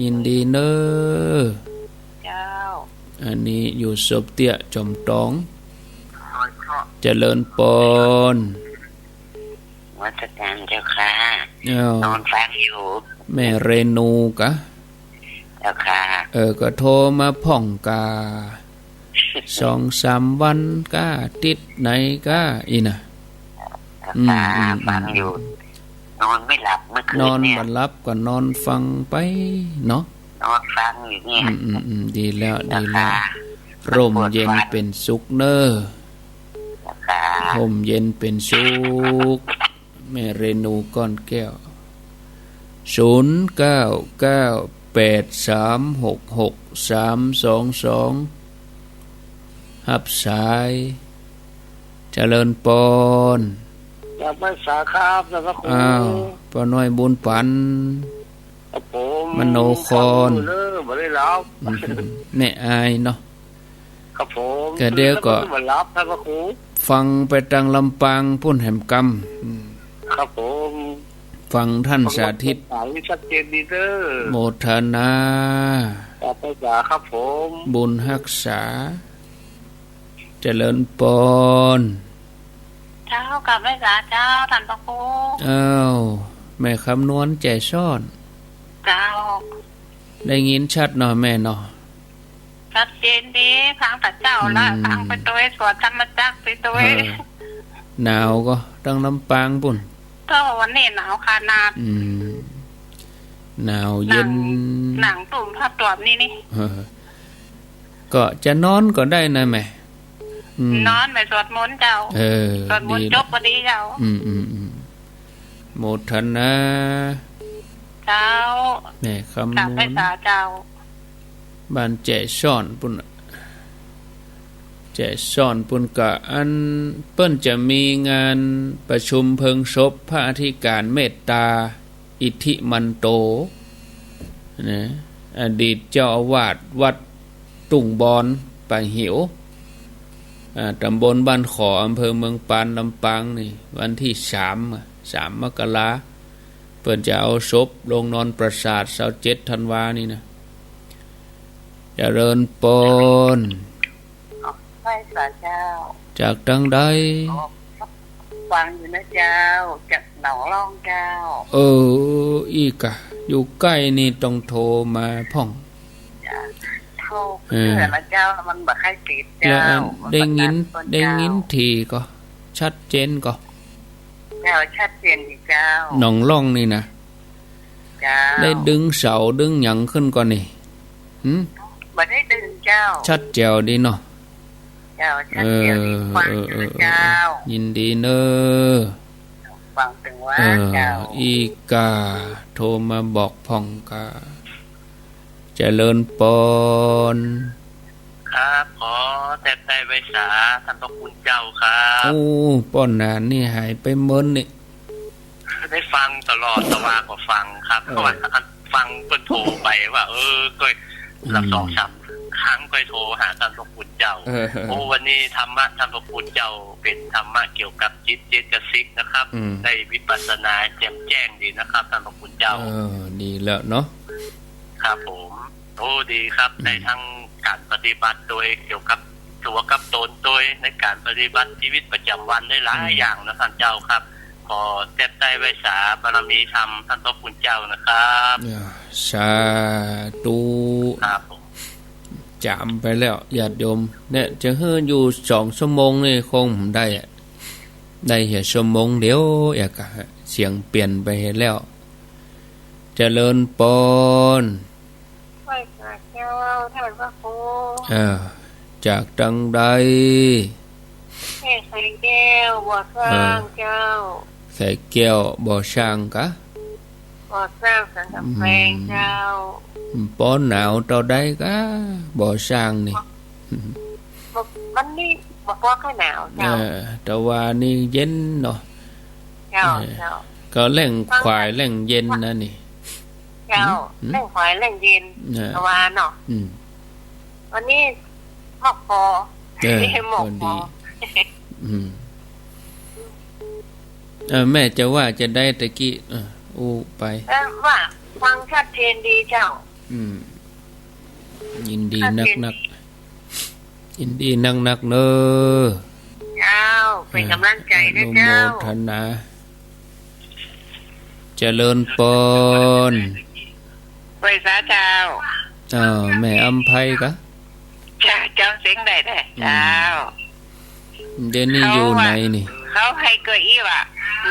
ยินดีเน้อ เจ้า อันนี้อยู่สมเตี้ยจอมตอง เจริญปอน นมัสการเจ้าค่ะ อ้าว นอนฟังอยู่ แม่เรนูกะ เจ้าค่ะ เออ ก็โทรมาพ่องกา สองสามวันกะ อาทิตย์ไหนกะ อี้น่ะ เจ้าค่ะ อืม อืม ฟังอยู่ อืม นอนไม่หลับเมื่อคืนเนี่ย นอนบ่หลับก็นอนฟังไปเนาะ น นอนฟังอยู่เนี่ย อืม อืม อืม ดีแล้ว เจ้าค่ะ ดีแล้ว ร่มเย็นเป๋นสุขเน่อ เจ้าค่ะ ร่มเย็นเป๋นสุข แม่เรนูก้อนแก้ว ศูนย์เก้าเก้าแปดสามหกหกสามสองสอง ฮับสาย เจริญปอน กราบไหว้สาครับ ท่านพระครู อ้าว ป้าน้อยบุญปัน ครับผม มโนคร เน่อ บ่ได้หลับ อืม แน่อายเนาะ ครับผม ก็เดี๋ยวก็ บ่หลับ ท่านพระครู ฟังไปตังลำปางปู้นแหมกำ อืม ครับผม ฟังท่านสาธิต ชัดเจนดีเด้อ โมทนา กราบไหว้สาครับผม บุญฮักษา เจริญปอน เจ้า กราบไหว้สาเจ้า ท่านพระครู อ้าว แม่คำนวณแจ้ซ้อน เจ้า ได้ยินชัดเนาะแม่เนาะ ชัดเจนดี ฟังแต่เจ๊าละ อืม ฟังไปตวย สวดธรรมจักรไปตวย เออ หนาวก่อ ตังลำปางปู้น ก็วันนี้หนาวขนาด อืม หนาวเย็น หนัง หนังตุ่มผ้าตวมนี่นี่ เออ ก็จะนอนก็ได้นะแม่ อืม นอนไปสวดมนต์เจ้า เออ สวดมนต์ ดีละ จบพอดีเจ้า อืม อืม อืม โมทนา เจ้า แม่คำนวณ กราบไหว้สาเจ้า บ้านแจ้ซ้อนปู้นน่ะ แจ้ซ้อนปู้นก็ อันเปิ้นจะมีงานประชุมเพลิงศพพระอธิการเมตตา อิทธิมันโต นะ อดีตเจ้าอาวาสวัดทุ่งบอน ป่าหิว อ่า ตำบลบ้านขอ อำเภอเมืองปาน ลำปางนี่ วันตี้สามอะ สามมกรา เปิ้นจะเอาศพลงนอนประสาท ซาวเจ็ดธันวานี่นะ เจริญปอน ไหว้สาเจ้า จากตังใด ฟังอยู่นะเจ้า จากหนองล่องเจ้า เออ อี้กะ อยู่ใก้นี่ต้องโทรมาพ่อง จ้ะ โทร เออ เพื่อละเจ้า มันบ่ใค่ติด และ เจ้า อัน มัน ได้ยิน บ่ชัด ได้ยิน เจ้า ถี่ก่อ ชัดเจนก่อ เจ้า ชัดเจนดีเจ้า หนองล่องนี่นะ เจ้า ได้ดึงเสาดึงหยังขึ้นก่อนี่ หึ บ่ได้ดึงเจ้า ชัดแจ๋วดีเนาะ เจ้า ชัดแจ๋วดี เออ ฟังอยู่นะเจ้า เออ เออ เออ ยินดีเน่อ ฟังตึงว่า เออ เจ้า อี้กะ โทรมาบอกพ่องกา เจริญปอน ครับ ขอแต๊ไต้ไหว้สาท่านพระคุณเจ้าครับ โอ้ ป้อหนานนี่หายไปเมินนี่ ได้ฟังตลอด ตะวาก็ฟังครับ เออ เพราะว่าฟังเปิ้นโทรไปว่า เออ ก็ อืม ละสองสามครั้งก็โทรหาท่านพระคุณเจ้า เออ โอ้ วันนี้ธรรมะท่านพระคุณเจ้าเป๋นธรรมะเกี่ยวกับจิตเจตสิกนะครับ อืม ได้วิปัสสนาแจ่มแจ้งดีนะครับ ท่านพระคุณเจ้า เออ ดีแล้วเนาะ ครับผม โอ้ ดีครับ อืม ได้ทั้งก๋านปฏิบัติโตยเกี่ยวกับตั๋วกับตนโตย ในก๋านปฏิบัติชีวิตประจ๋ำวันได้หลาย อืม อย่างนะท่านเจ้าครับ ขอแต๊ไต้ไหว้สาบารมีธรรมท่านพระคุณเจ้านะครับ อ่า สาธุ ครับผม จ๋ามไปแล้ว ญาติโยม เนี่ย จะหื้ออยู่สองชั่วโมงนี่คงบ่ได้อะ ได้แค่ชั่วโมงเดียว เอียกะ เสียงเปลี่ยนไปแล้ว เจริญปอน ไหว้สาเจ้า ท่านพระครู เออ จากตังใด แม่ไข่แก้ว บ่อสร้าง เออ เจ้า ไข่แก้ว บ่อสร้างกะ บ่อสร้าง สันกำแพง อืม เจ้า ปอหนาวเต้าใดกะ บ่อสร้างนี่ บ่ มันนี่บ่ปอค่อยหนาวเจ้า เออ ตะวานี่เย็นเนาะ เจ้า เออ เจ้า ก็แหล่งขวายแหล่งเย็นนะนี่ เจ้า หืม แหล่งขวายแหล่งเย็น เออ ตะวาเนาะ อืม วันนี้หมอกปอ เออ นี่หมอกปอ ก็ดี อืม เออ แม่จะว่าจะใดตะกี้ เออ อู้ไป เออ ว่าฟังชัดเจนดีเจ้า อืม ยินดีนักๆ ชัดเจนดี ยินดีนักๆ เน่อ เจ้า เป๋นก๋ำลังใจ๋นะเจ้า อนุโมทนา เจริญปอน ไหว้สาเจ้า อ้าว แม่อำไพกะ เจ้า จ๋ำเสียงได้แต๊ อืม เจ้า เดี๋ยวนี้อยู่ไหนนี่ เขาว่า เขาไห้ก็อี้ว่า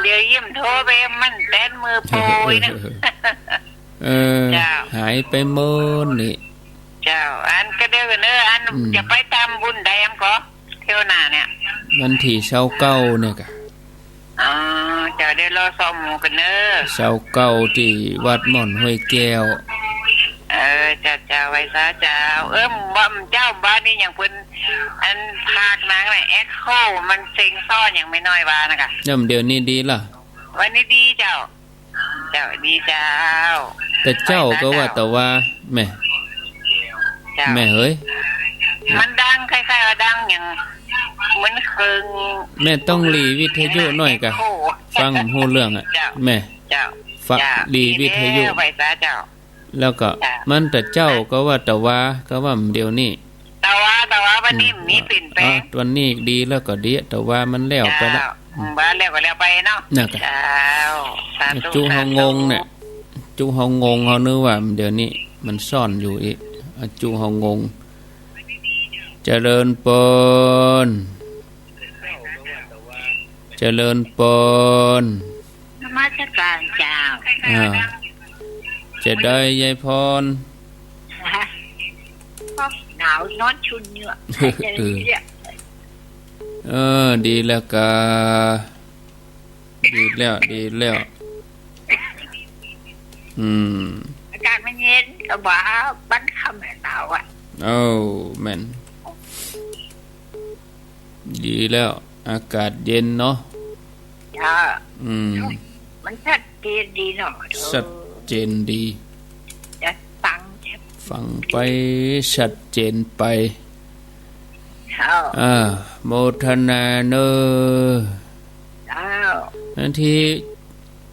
เดี๋ยวเยี่ยมโทรไป มันแต๊นมือโปยนะ เออ เออ เจ้า หายไปเมินนี่ เจ้า อันก็เดี๋ยวเนอะ อัน อืม จะไปต๋ามบุญใดอำก่อ เที่ยวหน้าเนี่ย วันตี้ซาวเก้าเนี่ยก่ะ อ๋อ เจ้า เดี๋ยวรอซ้อมหมู่ก่อนเนอะ ซาวเก้าตี้วัดม่อนห้วยแก้ว เออ เจ้า เจ้า ไหว้สาเจ้า เออ บ่าเจ้า บ่านี่อย่างเปิ้น อันภาคหนังน่ะ เอ็กโค มันเซ็งซ้ออย่างแม่น้อยว่านะก่ะ ย่ำเดี๋ยวนี้ดีละ วันนี้ดีเจ้า เจ้า ดีเจ้า แต่เจ้าก็ว่าแต่ว่า แม่ เจ้า แม่เฮ้ย มันดังคล้ายๆว่าดังอย่างเหมือนเครื่อง แม่ต้องหลีวิทยุหน่อยก่ะ เอ็กโค ฟังบ่ฮู้เรื่องอะ เจ้า แม่ เจ้า ฟัง เจ้า หลีวิทยุ ดีแล้ว ไหว้สาเจ้า แล้วก็ เจ้า มันแต่เจ้าก็ว่าแต่ว่า ก็ว่าเดี๋ยวนี้ แต่ว่า แต่ว่าวันนี้ อืม มีเปลี่ยนแปลง อ่ะ วันนี้ดีแล้วก็ดี แต่ว่ามันแล้วไปละ เจ้า อืม ว่าแล้วก็แล้วไปเนาะ นั่นก่ะ เจ้า สาธุ จุเฮางงเนี่ย สาธุ จุเฮางง เฮานึกว่าเดี๋ยวนี้มันซ้อนอยู่อีก อ่ะ จุเฮางง เจริญปอน เจริญปอน นมัสการเจ้า อ่า จะได้ยายพร ฮะ หนาวนอนชุนอยู่อะ เออ เออ ดีแล้วก่ะ ดีแล้ว ดีแล้ว อืม อากาศมันเย็น แต่ว่าบ้านค่ำหนาวอะ โอ้ แม่น ดีแล้ว อากาศเย็นเนาะ จ้า อืม มันชัดเจนดีเนาะ ชัดเจนดี จะฟัง ฟังไป ชัดเจนไป เจ้า อ่า โมทนาเนอะ เจ้า อันตี้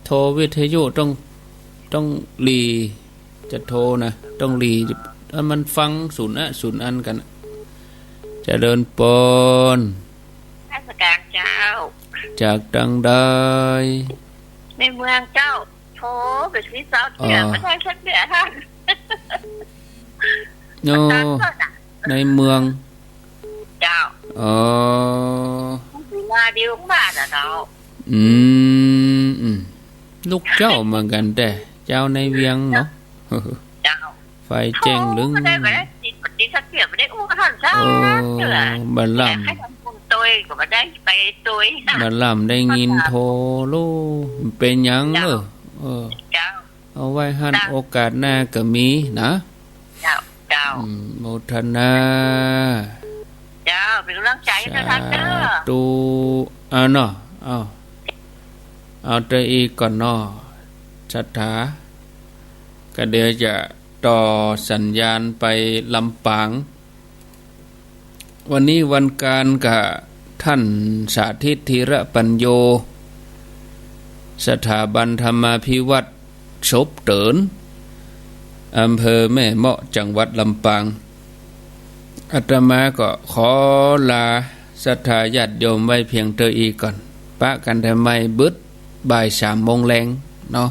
โทรวิทยุต้อง ต้องหลี จะโทรนะ ต้องหลี ถ้ามันฟังสุนอะ สุนอันกั๋น เจริญปอน นมัสการเจ้า จากตางใด ในเมืองเจ้า โทรไปตี้เจ้าเตื้อ อ๋อ บ่ได้สักเตื้อท่าน โอ้ มันตัดก่อนน่ะ ในเมือง เจ้า อ๋อ เวลาเดียวมาน่ะเนาะ อืม อืม ลูกเจ้าเหมือนกั๋นแต๊ เจ้าในเวียงเนาะ เจ้า ไฟแจ้งลึง โอ้ บ่ได้ บ่ได้ ติด ติดสักเตื้อ บ่ได้อู้กับท่านสักเตื้อ โอ้ บ่าล่ำ ใครทำบุญตวยก็บ่ได้ไปตวย บ่าล่ำได้ยินโทรลู เป๋นหยัง เจ้า เออ เออ เจ้า เอาไว้หั้น เจ้า โอกาสหน้าก็มีนะ เจ้า เจ้า อืม โมทนา เจ้า เป๋นก๋ำลังใจ๋หื้อท่านเด้อ สาธุ เอาเนาะ เอา เอาเต้าอี้ก่อนเนาะ ศรัทธา ก็เดี๋ยวจะต่อสัญญาณไปลำปาง วันนี้วันก๋านกับท่านสาธิต ธีระปัญโญ สถาบันธรรมาภิวัฒน์ ศพเติ๋น อำเภอแม่เมาะ จังหวัดลำปาง อาตมาก็ขอลาศรัทธาญาติโยมไว้เพียงเต้าอี้ก่อน ปะกั๋นใหม่บึดบ่ายสามโมงแลงเนาะ